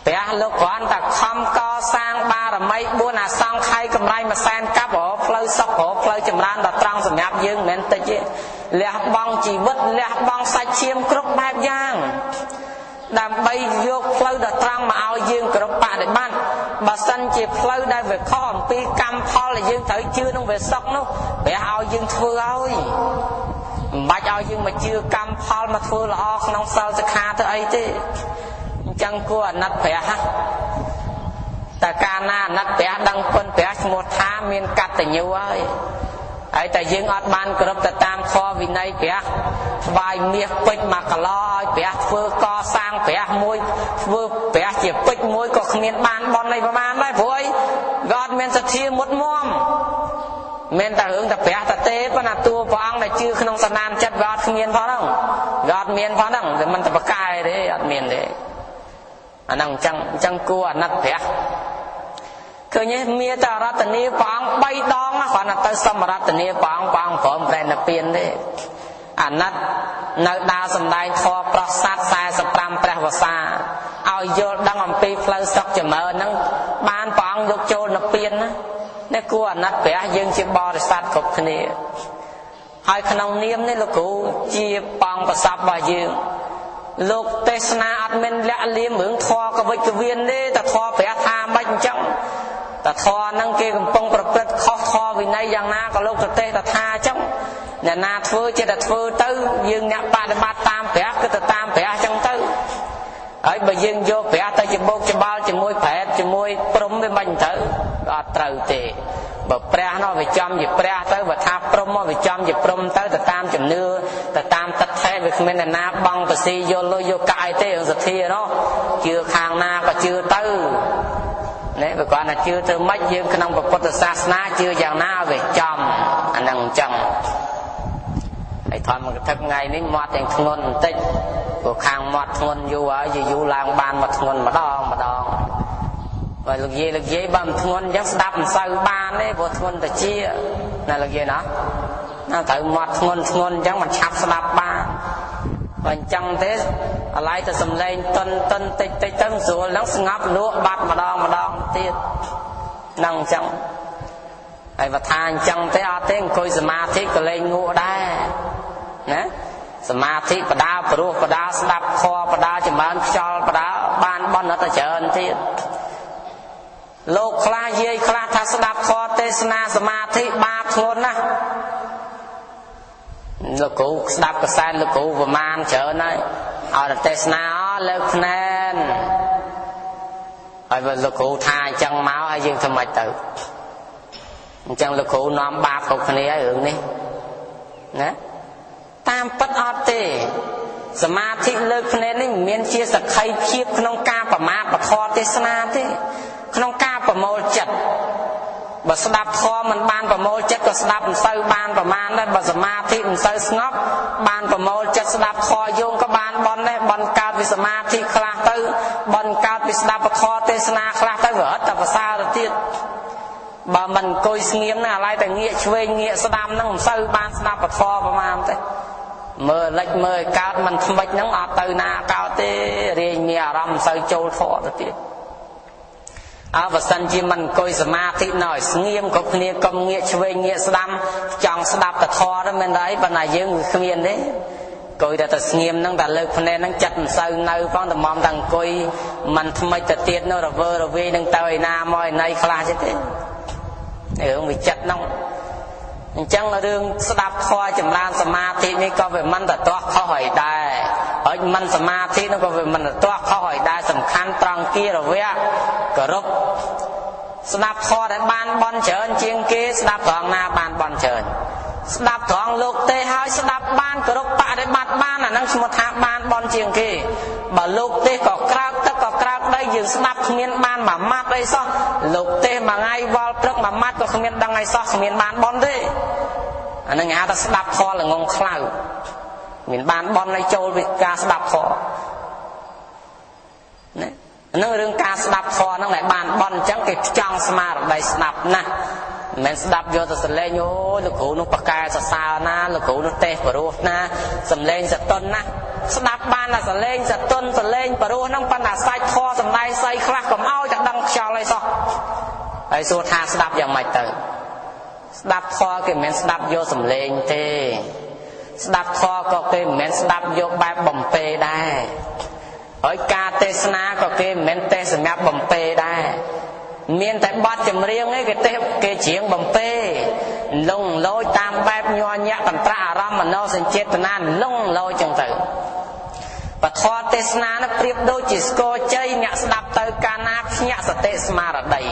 ព្រះលោកគ្រាន់តែខំកសាងបារមី4អាសង្ខ័យកម្រៃមួយសែនកាប់រកផ្លូវសុខរកផ្លូវចម្រើនដល់ត្រង់សម្រាប់យើងមិនមែនតិចទេលះបង់ជីវិតលះបង់សាច់ឈាមគ្រប់បែបយ៉ាងដើម្បីយកផ្លូវដល់ត្រង់មកឲ្យយើងគ្រប់បដិបត្តិបើសិនជាផ្លូវដែលវាខុសអំពីកម្មផលដែលយើងត្រូវជឿនឹងវាសុខនោះព្រះឲ្យយើងធ្វើឲ្យមិនបាច់ឲ្យយើងមកជឿកម្មផលមកធ្វើល្អក្នុងសិលសិក្ខាទៅអីទេអញ្ចឹងគួរអាណិតព្រះហ่ะតែកាលណាអាណិតព្រះដឹងគុណព្រះឈ្មោះថាមានកតញ្ញូហើយហើយតែយើងអត់បានគ្រប់ទៅតាមធម៌វិន័យព្រះថ្វាយមាសពេជ្រមកកឡឲ្យព្រះធ្វើកសាងព្រះមួយធ្វើព្រះជាពេជ្រមួយក៏គ្មានបានបន់អីប្រហែលដែរព្រោះអីវាអត់មានសទ្ធាមុតមមមានតែរឿងតែព្រះតែទេប៉ុន្តែតួព្រះអង្គដែលជឿក្នុងសន្តានចិត្តវាអត់គ្មានផងហ្នឹងវាអត់មានផងហ្នឹងវាមិនតែប្រកែទេអត់មានទេអាហ្នឹងអញ្ចឹងគួរអាណិតព្រះឃើញទេមានតែរតនីព្រះអង្គ3ដងគ្រាន់តែទៅសមរតនីព្រះអង្គព្រះអង្គព្រមប្រែនិព្វានទេអាណិតនៅដើរសំដែងធម៌ប្រសាទ45ព្រះវស្សាឲ្យយល់ដឹងអំពីផ្លូវសុខចម្រើនហ្នឹងបានព្រះអង្គយកចូលនិព្វានណានេះគួរអាណិតព្រះយើងជាបរិស័ទគ្រប់គ្នាហើយក្នុងនាមនេះលោកគ្រូជាបងប្រសពរបស់យើងលោកទេសនាអត់មានលាក់លៀមរឿងធម៌កវិចកវៀនទេតែធម៌ព្រះថាមិនអញ្ចឹងតែធម៌ហ្នឹងគេកំពុងប្រព្រឹត្តខុសធម៌វិន័យយ៉ាងណាក៏លោកប្រទេសតែថាអញ្ចឹងអ្នកណាធ្វើចេះតែធ្វើទៅយើងអ្នកបដិបត្តិតាមព្រះគឺទៅតាមព្រះអញ្ចឹងទៅហើយបើយើងយកព្រះទៅជាបោកច្បល់ជាមួយប្រែតជាមួយព្រំវាមិនត្រូវអត់ត្រូវទេបើព្រះនោះវាចំជាព្រះទៅបើថាព្រំមកវាចំជាព្រំទៅទៅតាមជំនឿទៅតាមទិដ្ឋិវាគ្មានអ្នកណាបង់បស៊ីយកលុយយកកាក់អីទេរឿងសទ្ធានោះជឿខាងណាក៏ជឿទៅនេះបើគាត់ថាជឿទៅម៉េចយើងក្នុងពុទ្ធសាសនាជឿយ៉ាងណាឲ្យវាចំអាហ្នឹងអញ្ចឹងហើយធម្មកថាថ្ងៃនេះមាត់យ៉ាងធ្ងន់បន្តិចព្រោះខាងមាត់ធ្ងន់យូរហើយយូរឡើងបានមកធ្ងន់ម្ដងម្ដងបើលោកយាយបើមិនធ្ងន់អញ្ចឹងស្ដាប់មិនសូវបានទេព្រោះធ្ងន់តិចណាលោកយាយណាណាត្រូវមាត់ធ្ងន់ធ្ងន់អញ្ចឹងមិនឆាប់ស្ដាប់បានបើអញ្ចឹងទេអាឡ័យទៅសំឡេងតុនតុនតិចតិចទៅស្រួលហ្នឹងស្ងប់លក់បាត់ម្ដងម្ដងទៀតហ្នឹងអញ្ចឹង ហើយបើថាអញ្ចឹងទេអត់ទេអង្គុយសមាធិក៏លែងងក់ដែរណាសមាធិបដាព្រោះបដាស្ដាប់ខបដាចម្រើនខ្យល់បដាបានបន់អត់តែច្រើនទៀតលោកខ្លះយាយខ្លះថាស្ដាប់ខទេសនាសមាធិបាបធ្ងន់ណាស់លោកគ្រូស្ដាប់កសែនលោកគ្រូប្រមាណច្រើនហើយឲ្យតែទេសនាលើកភ្នែនហើយបើលោកគ្រូថាអញ្ចឹងមកហើយយើងធ្វើម៉េចទៅអញ្ចឹងលោកគ្រូនាំបាបគ្រប់គ្នាហើយរឿងនេះណាតាមពិតអត់ទេសមាធិលើកភ្នែននេះមិនមានជាសក្ខីភាពក្នុងការប្រមាថពធទេសនាទេក្នុងការប្រមូលចិត្តបើស្ដាប់ធម៌មិនបានប្រមូលចិត្តក៏ស្ដាប់មិនសូវបានប្រមាណដែរបើសមាធិមិនសូវស្ងប់បានប្រមូលចិត្តស្ដាប់ធម៌យោងក៏បានបន់ដែរបន់កើតពីសមាធិខ្លះទៅបន់កើតពីស្ដាប់ពធទេសនាខ្លះទៅវារត់តែប្រសើរទៅទៀតបើមិនអង្គុយស្ងៀមហ្នឹងអាឡ័យតែងាកឆ្វេងងាកស្ដាំហ្នឹងមិនសូវបានស្ដាប់ពធប្រមាណទេមើលលិចមើលកើតមិនថ្មិចហ្នឹងអត់ទៅណាកើតទេរាយមានអារម្មណ៍មិនសូវចូលធម៌ទៅទៀតអើបើសិនជាមិនអង្គុយសមាធិនៅឲ្យស្ងៀមគ្រប់គ្នាកុំងាកឆ្វេងងាកស្ដាំចង់ស្ដាប់ពធទៅមិនអីប៉ុន្តែយើងវាគ្មានទេអង្គុយតែស្ងៀមហ្នឹងតែលើកភ្នែកហ្នឹងចិត្តមិនសូវនៅផងតែមុំតែអង្គុយមិនថ្មិចទៅទៀតនោះរវើរវាយនឹងទៅឯណាមកឯណីខ្លះទេរឿងវាចិត្តហ្នឹងអញ្ចឹងរឿងស្ដាប់ធម៌ចម្រើនសមាធិនេះក៏វាមិនទៅទាស់ខុសអីដែរហើយមិនសមាធិនោះក៏វាមិនទៅទាស់ខុសអីដែរសំខាន់ត្រង់គិរវៈគោរពស្ដាប់ធម៌ដែលបានបន់ច្រើនជាងគេស្ដាប់ត្រង់ណាបានបន់ច្រើនស្ដាប់ត្រង់លោកទេហើយស្ដាប់បានគោរពបរិបត្តិបានអាហ្នឹងឈ្មោះថាបានបន់ជាងគេបើលោកទេក៏ក្រើកទឹកក៏ក្រើកដីយើងស្ដាប់គ្មានបានមួយម៉ាត់អីសោះលោកទេមួយថ្ងៃវល់ព្រឹកមួយម៉ាត់ក៏គ្មានដឹងអីសោះគ្មានបានបន់ទេអាហ្នឹងគេហៅថាស្ដាប់ធម៌ល្ងងខ្លៅមានបានបន់ឲ្យចូលពីការស្ដាប់ធម៌ណាហ្នឹងរឿងការស្ដាប់ធម៌ហ្នឹងដែលបានបន់អញ្ចឹងគេចង់ស្មារតីស្ដាប់ណាស់មិនមែនស្ដាប់យកទៅសលេងអូយលោកគ្រូនោះប្រកែសរសើរណាលោកគ្រូនោះទេសព្រោះណាសំលេងសតុនណាស្ដាប់បានតែសលេងសតុនសលេងព្រោះហ្នឹងប៉ុន្តែសាច់ធម៌សំដែងស្អីខ្លះកុំឲ្យតែដឹងខ្យល់អីសោះហើយសួរថាស្ដាប់យ៉ាងម៉េចទៅស្ដាប់ធម៌គេមិនមែនស្ដាប់យកសំលេងទេស្ដាប់ធម៌ក៏គេមិនមែនស្ដាប់យកបែបបំពេដែរហើយការទេសនាក៏គេមិនមែនទេសសម្រាប់បំពេដែរមានតែបទចម្រៀងឯងគេទេសគេច្រៀងបំពេលងលោចតាមបែបញ័រញាក់កន្ត្រាក់អារម្មណ៍មនោសញ្ចេតនាលងលោចចឹងទៅពធទេសនានោះប្រៀបដូចជាស្គរជ័យអ្នកស្ដាប់ទៅកាលណាភ្ញាក់សតិស្មារតី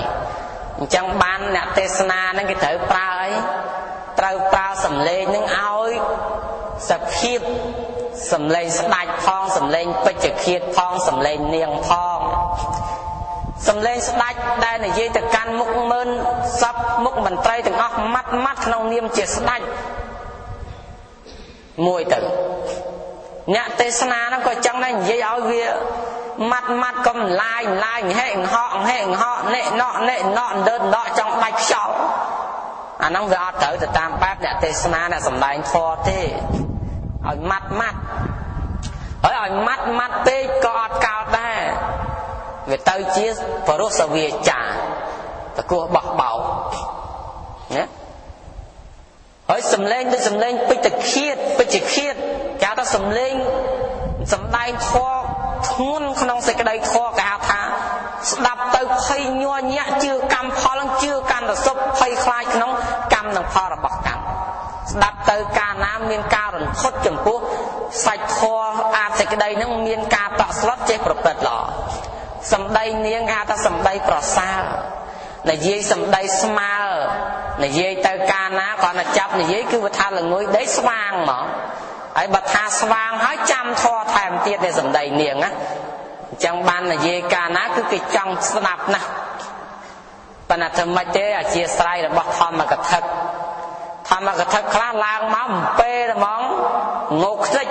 អញ្ចឹងបានអ្នកទេសនានឹងគេត្រូវប្រើអីត្រូវប្រើសំឡេងនឹងឲ្យសភាពសំឡេងស្ដាច់ផងសំឡេងពេជ្ជឃាតផងសំឡេងនាងផងសំឡេងស្ដាច់ដែលនិយាយទៅកាន់មុខម៉ឺនសពមុខមន្ត្រីទាំងអស់ម៉ាត់ម៉ាត់ក្នុងនាមជាស្ដាច់មួយទៅអ្នកទេសនាហ្នឹងក៏ចឹងដែរនិយាយឲ្យវាម៉ាត់ម៉ាត់កុំឡាយឡាយហែងហក់ហែងហក់ណែណក់ណែណក់ដើដកចង់ដាច់ខ្យល់អាហ្នឹងវាអត់ត្រូវទៅតាមបែបអ្នកទេសនាអ្នកសំដែងធម៌ទេឲ្យម៉ាត់ម៉ាត់ហើយឲ្យម៉ាត់ម៉ាត់ពេកក៏អត់កោតដែរវាទៅជាបរុសវាចាតកោះបោះបោកណាហើយសំឡេងដូចសំឡេងពេជ្ជឃាតពេជ្ជឃាតគេថាសំឡេងសំដែងធម៌ធ្ងន់ក្នុងសេចក្តីធម៌គេហៅថាស្ដាប់ទៅភ័យញ័រញាក់ជឿកម្មផលនឹងជឿកាន់តែសុខភ័យខ្លាចក្នុងកម្មនិងផលរបស់កម្មស្ដាប់ទៅកាលណាមានការរន្ធត់ចំពោះសាច់ធម៌អាចសេចក្តីនឹងមានការតក់ស្លុតចេះប្រព្រឹត្តល្អសម្ដីនាងគេហៅថាសម្ដីប្រសើរនិយាយសម្ដីស្មើនិយាយទៅកាលណាគ្រាន់តែចាប់និយាយគឺវាថាល្ងុយដីស្វាងហ្មងហើយបើថាស្វាងហើយចាំធម៌ថែមទៀតនៃសម្ដីនាងណាអញ្ចឹងបាននិយាយកាលណាគឺគេចង់ស្ដាប់ណាស់ប៉ុន្តែធ្វើម៉េចទេអធិស្ឋានរបស់ធម្មកថាធម្មកថាខ្លះឡើងមកអំពេហ្មងងោកខ្ទេច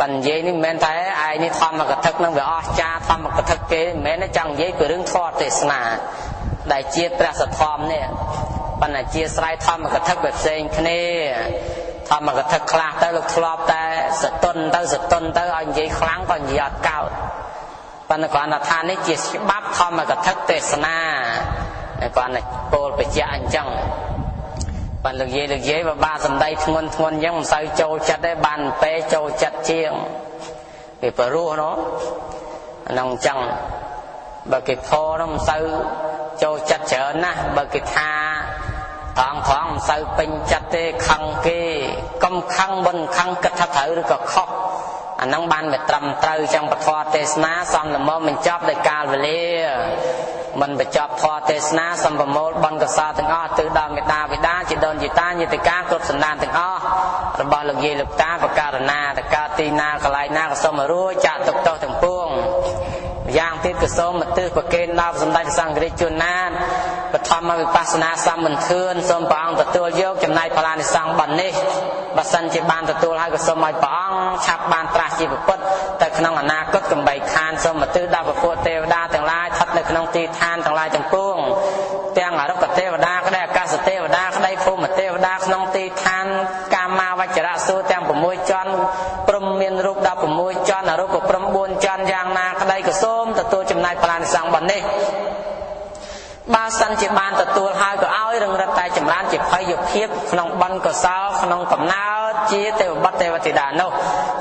ប៉ុន្តែនិយាយនេះមិនមែនតែឯងនេះធម្មកថានឹងវាអស់ចាធម្មកថាគេមិនមែនទេចង់និយាយពីរឿងធម៌ទេសនាដែលជាព្រះសទ្ធំនេះប៉ុន្តែជាស្រ័យធម្មកថាវាផ្សេងគ្នាធម្មកថាខ្លះទៅលោកធ្លាប់តែសតុនទៅសតុនទៅឲ្យនិយាយខ្លាំងក៏និយាយអត់កើតប៉ុន្តែគ្រាន់តែថានេះជាច្បាប់ធម្មកថាទេសនា គាត់តែពោលបញ្ជាក់អញ្ចឹងបានលោកយាយលោកយាយបើបានសំដីធ្ងន់ធ្ងន់អញ្ចឹងមិនសូវចូលចិត្តទេបានពេលចូលចិត្តជាងវាព្រោះនោះហ្នឹងអញ្ចឹងបើគេផនោះមិនសូវចូលចិត្តច្រើនណាស់បើគេថាថងថងមិនសូវពេញចិត្តទេខឹងគេកុំខឹងមិនខឹងគិតថាត្រូវឬក៏ខុសអាហ្នឹងបានវាត្រឹមត្រូវចឹងពធទេសនាសំល្មមបញ្ចប់ដោយកាលវេលាមិនបញ្ចប់ធម៌ទេសនាសំប្រមូលបុណ្យកុសលទាំងអស់ទិដល់មេដាបិតាជាដូនជាតាញាតិកាគ្រប់សន្តានទាំងអស់របស់លោកយាយលោកតាបករណាតកាទីណាកន្លែងណាក៏សូមរួចចាក់ទុកទោសទាំងពួងយ៉ាងទៀតក៏សូមឧទ្ទិសប្រគេនដល់សម្ដេចសង្ឃរាជជួនណាតបឋមវិបស្សនាសម្មិនធឿនសូមព្រះអង្គទទួលយកចំណែកផលានិសង្ឃបុណ្យនេះបើសិនជាបានទទួលហើយក៏សូមឲ្យព្រះអង្គឆាប់បានត្រាស់ជាពុទ្ធទៅក្នុងអនាគតកំបីខានសូមឧទ្ទិសដល់ពពួកទេវតាទាំងឡាយស្ថិតនៅក្នុងទីឋានទាំងឡាយទាំងពួងទាំងអរុក្ខទេវតាក្តីអាកាសទេវតាក្តីភូមិទេវតាក្នុងទីឋានកាមាវចរៈសួគ៌ទាំង6ជាន់ព្រំមានរូប16ជាន់អរូបព្រំ4ជាន់យ៉ាងណាក្តីក៏សូមទទួលចំណែកផលានិសង្ឃបុណ្យនេះបើសិនជាបានទទួលហើយក៏ឲ្យរឹងរិតតែចម្រើនជាភ័យភាពក្នុងបុណ្យកុសលក្នុងកំណើតជាទេវបុត្រទេវធីតានោះ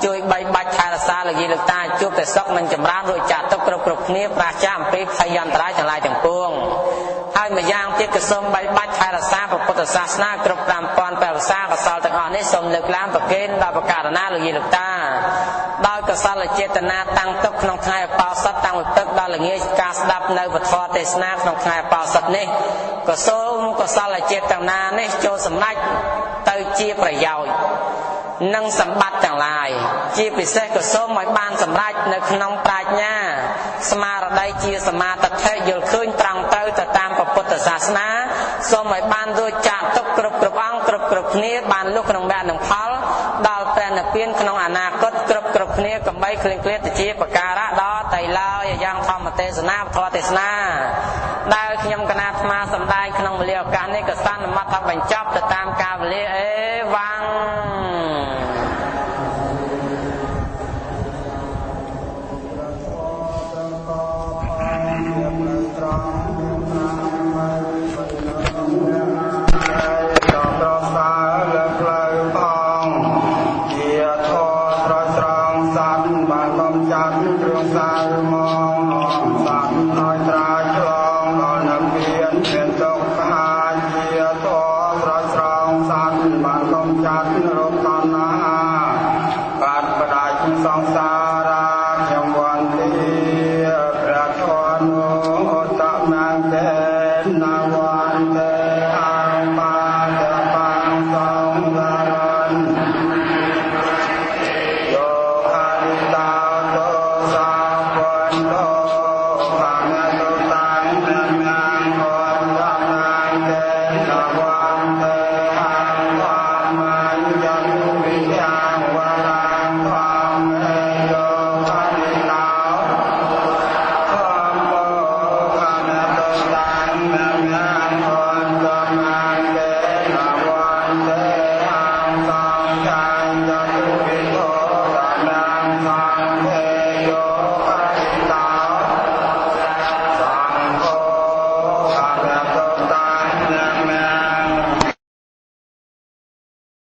ជួយបីបាច់ថែរក្សាលោកយាយលោកតាជួបតែសុខនិងចម្រើនរួចចាកទុកគ្រប់គ្រប់គ្នាប្រាសចាកអំពីភ័យអន្តរាយទាំងឡាយទាំងពួងហើយម្យ៉ាងទៀតក៏សូមបីបាច់ថែរក្សាព្រះពុទ្ធសាសនាគ្រប់5000ព្រះវស្សាកុសលទាំងអស់នេះសូមលើកឡើងប្រគេនដល់ព្រះករុណាលោកយាយលោកតាដោយកុសលចេតនាតាំងទុកក្នុងថ្ងៃឧបោសថតាំងពីព្រឹកដល់ល្ងាចការស្ដាប់នៅពធទេសនាក្នុងថ្ងៃឧបោសថនេះក៏សូមកុសលចេតនានេះចូលសម្រេចទៅជាប្រយោជន៍និងសម្បត្តិទាំងឡាយជាពិសេសក៏សូមឲ្យបានសម្រេចនៅក្នុងប្រាជ្ញាស្មារតីជាសមាទិដ្ឋិយល់ឃើញត្រង់ត្រូវទៅតាមពុទ្ធសាសនាសូមឲ្យបានរួចចាកទុកគ្រប់គ្រប់អង្គគ្រប់គ្រប់គ្នាបានលុះក្នុងមគ្គនិងផលដល់ព្រះនិព្វានក្នុងអនាគតគ្រប់គ្រប់គ្នាកំបីគ្លៀងគ្លាតជាប្រការៈដល់តៃឡើយយ៉ាងធម្មទេសនាធម៌ទេសនាដែលខ្ញុំកណាអាត្មាសម្ដែងក្នុងវេលាឱកាសនេះក៏សន្មតថាបញ្ចប់ទៅតាមកាលវេលាអេវ៉ាំងព្រះធម៌ឧត្តមង្គ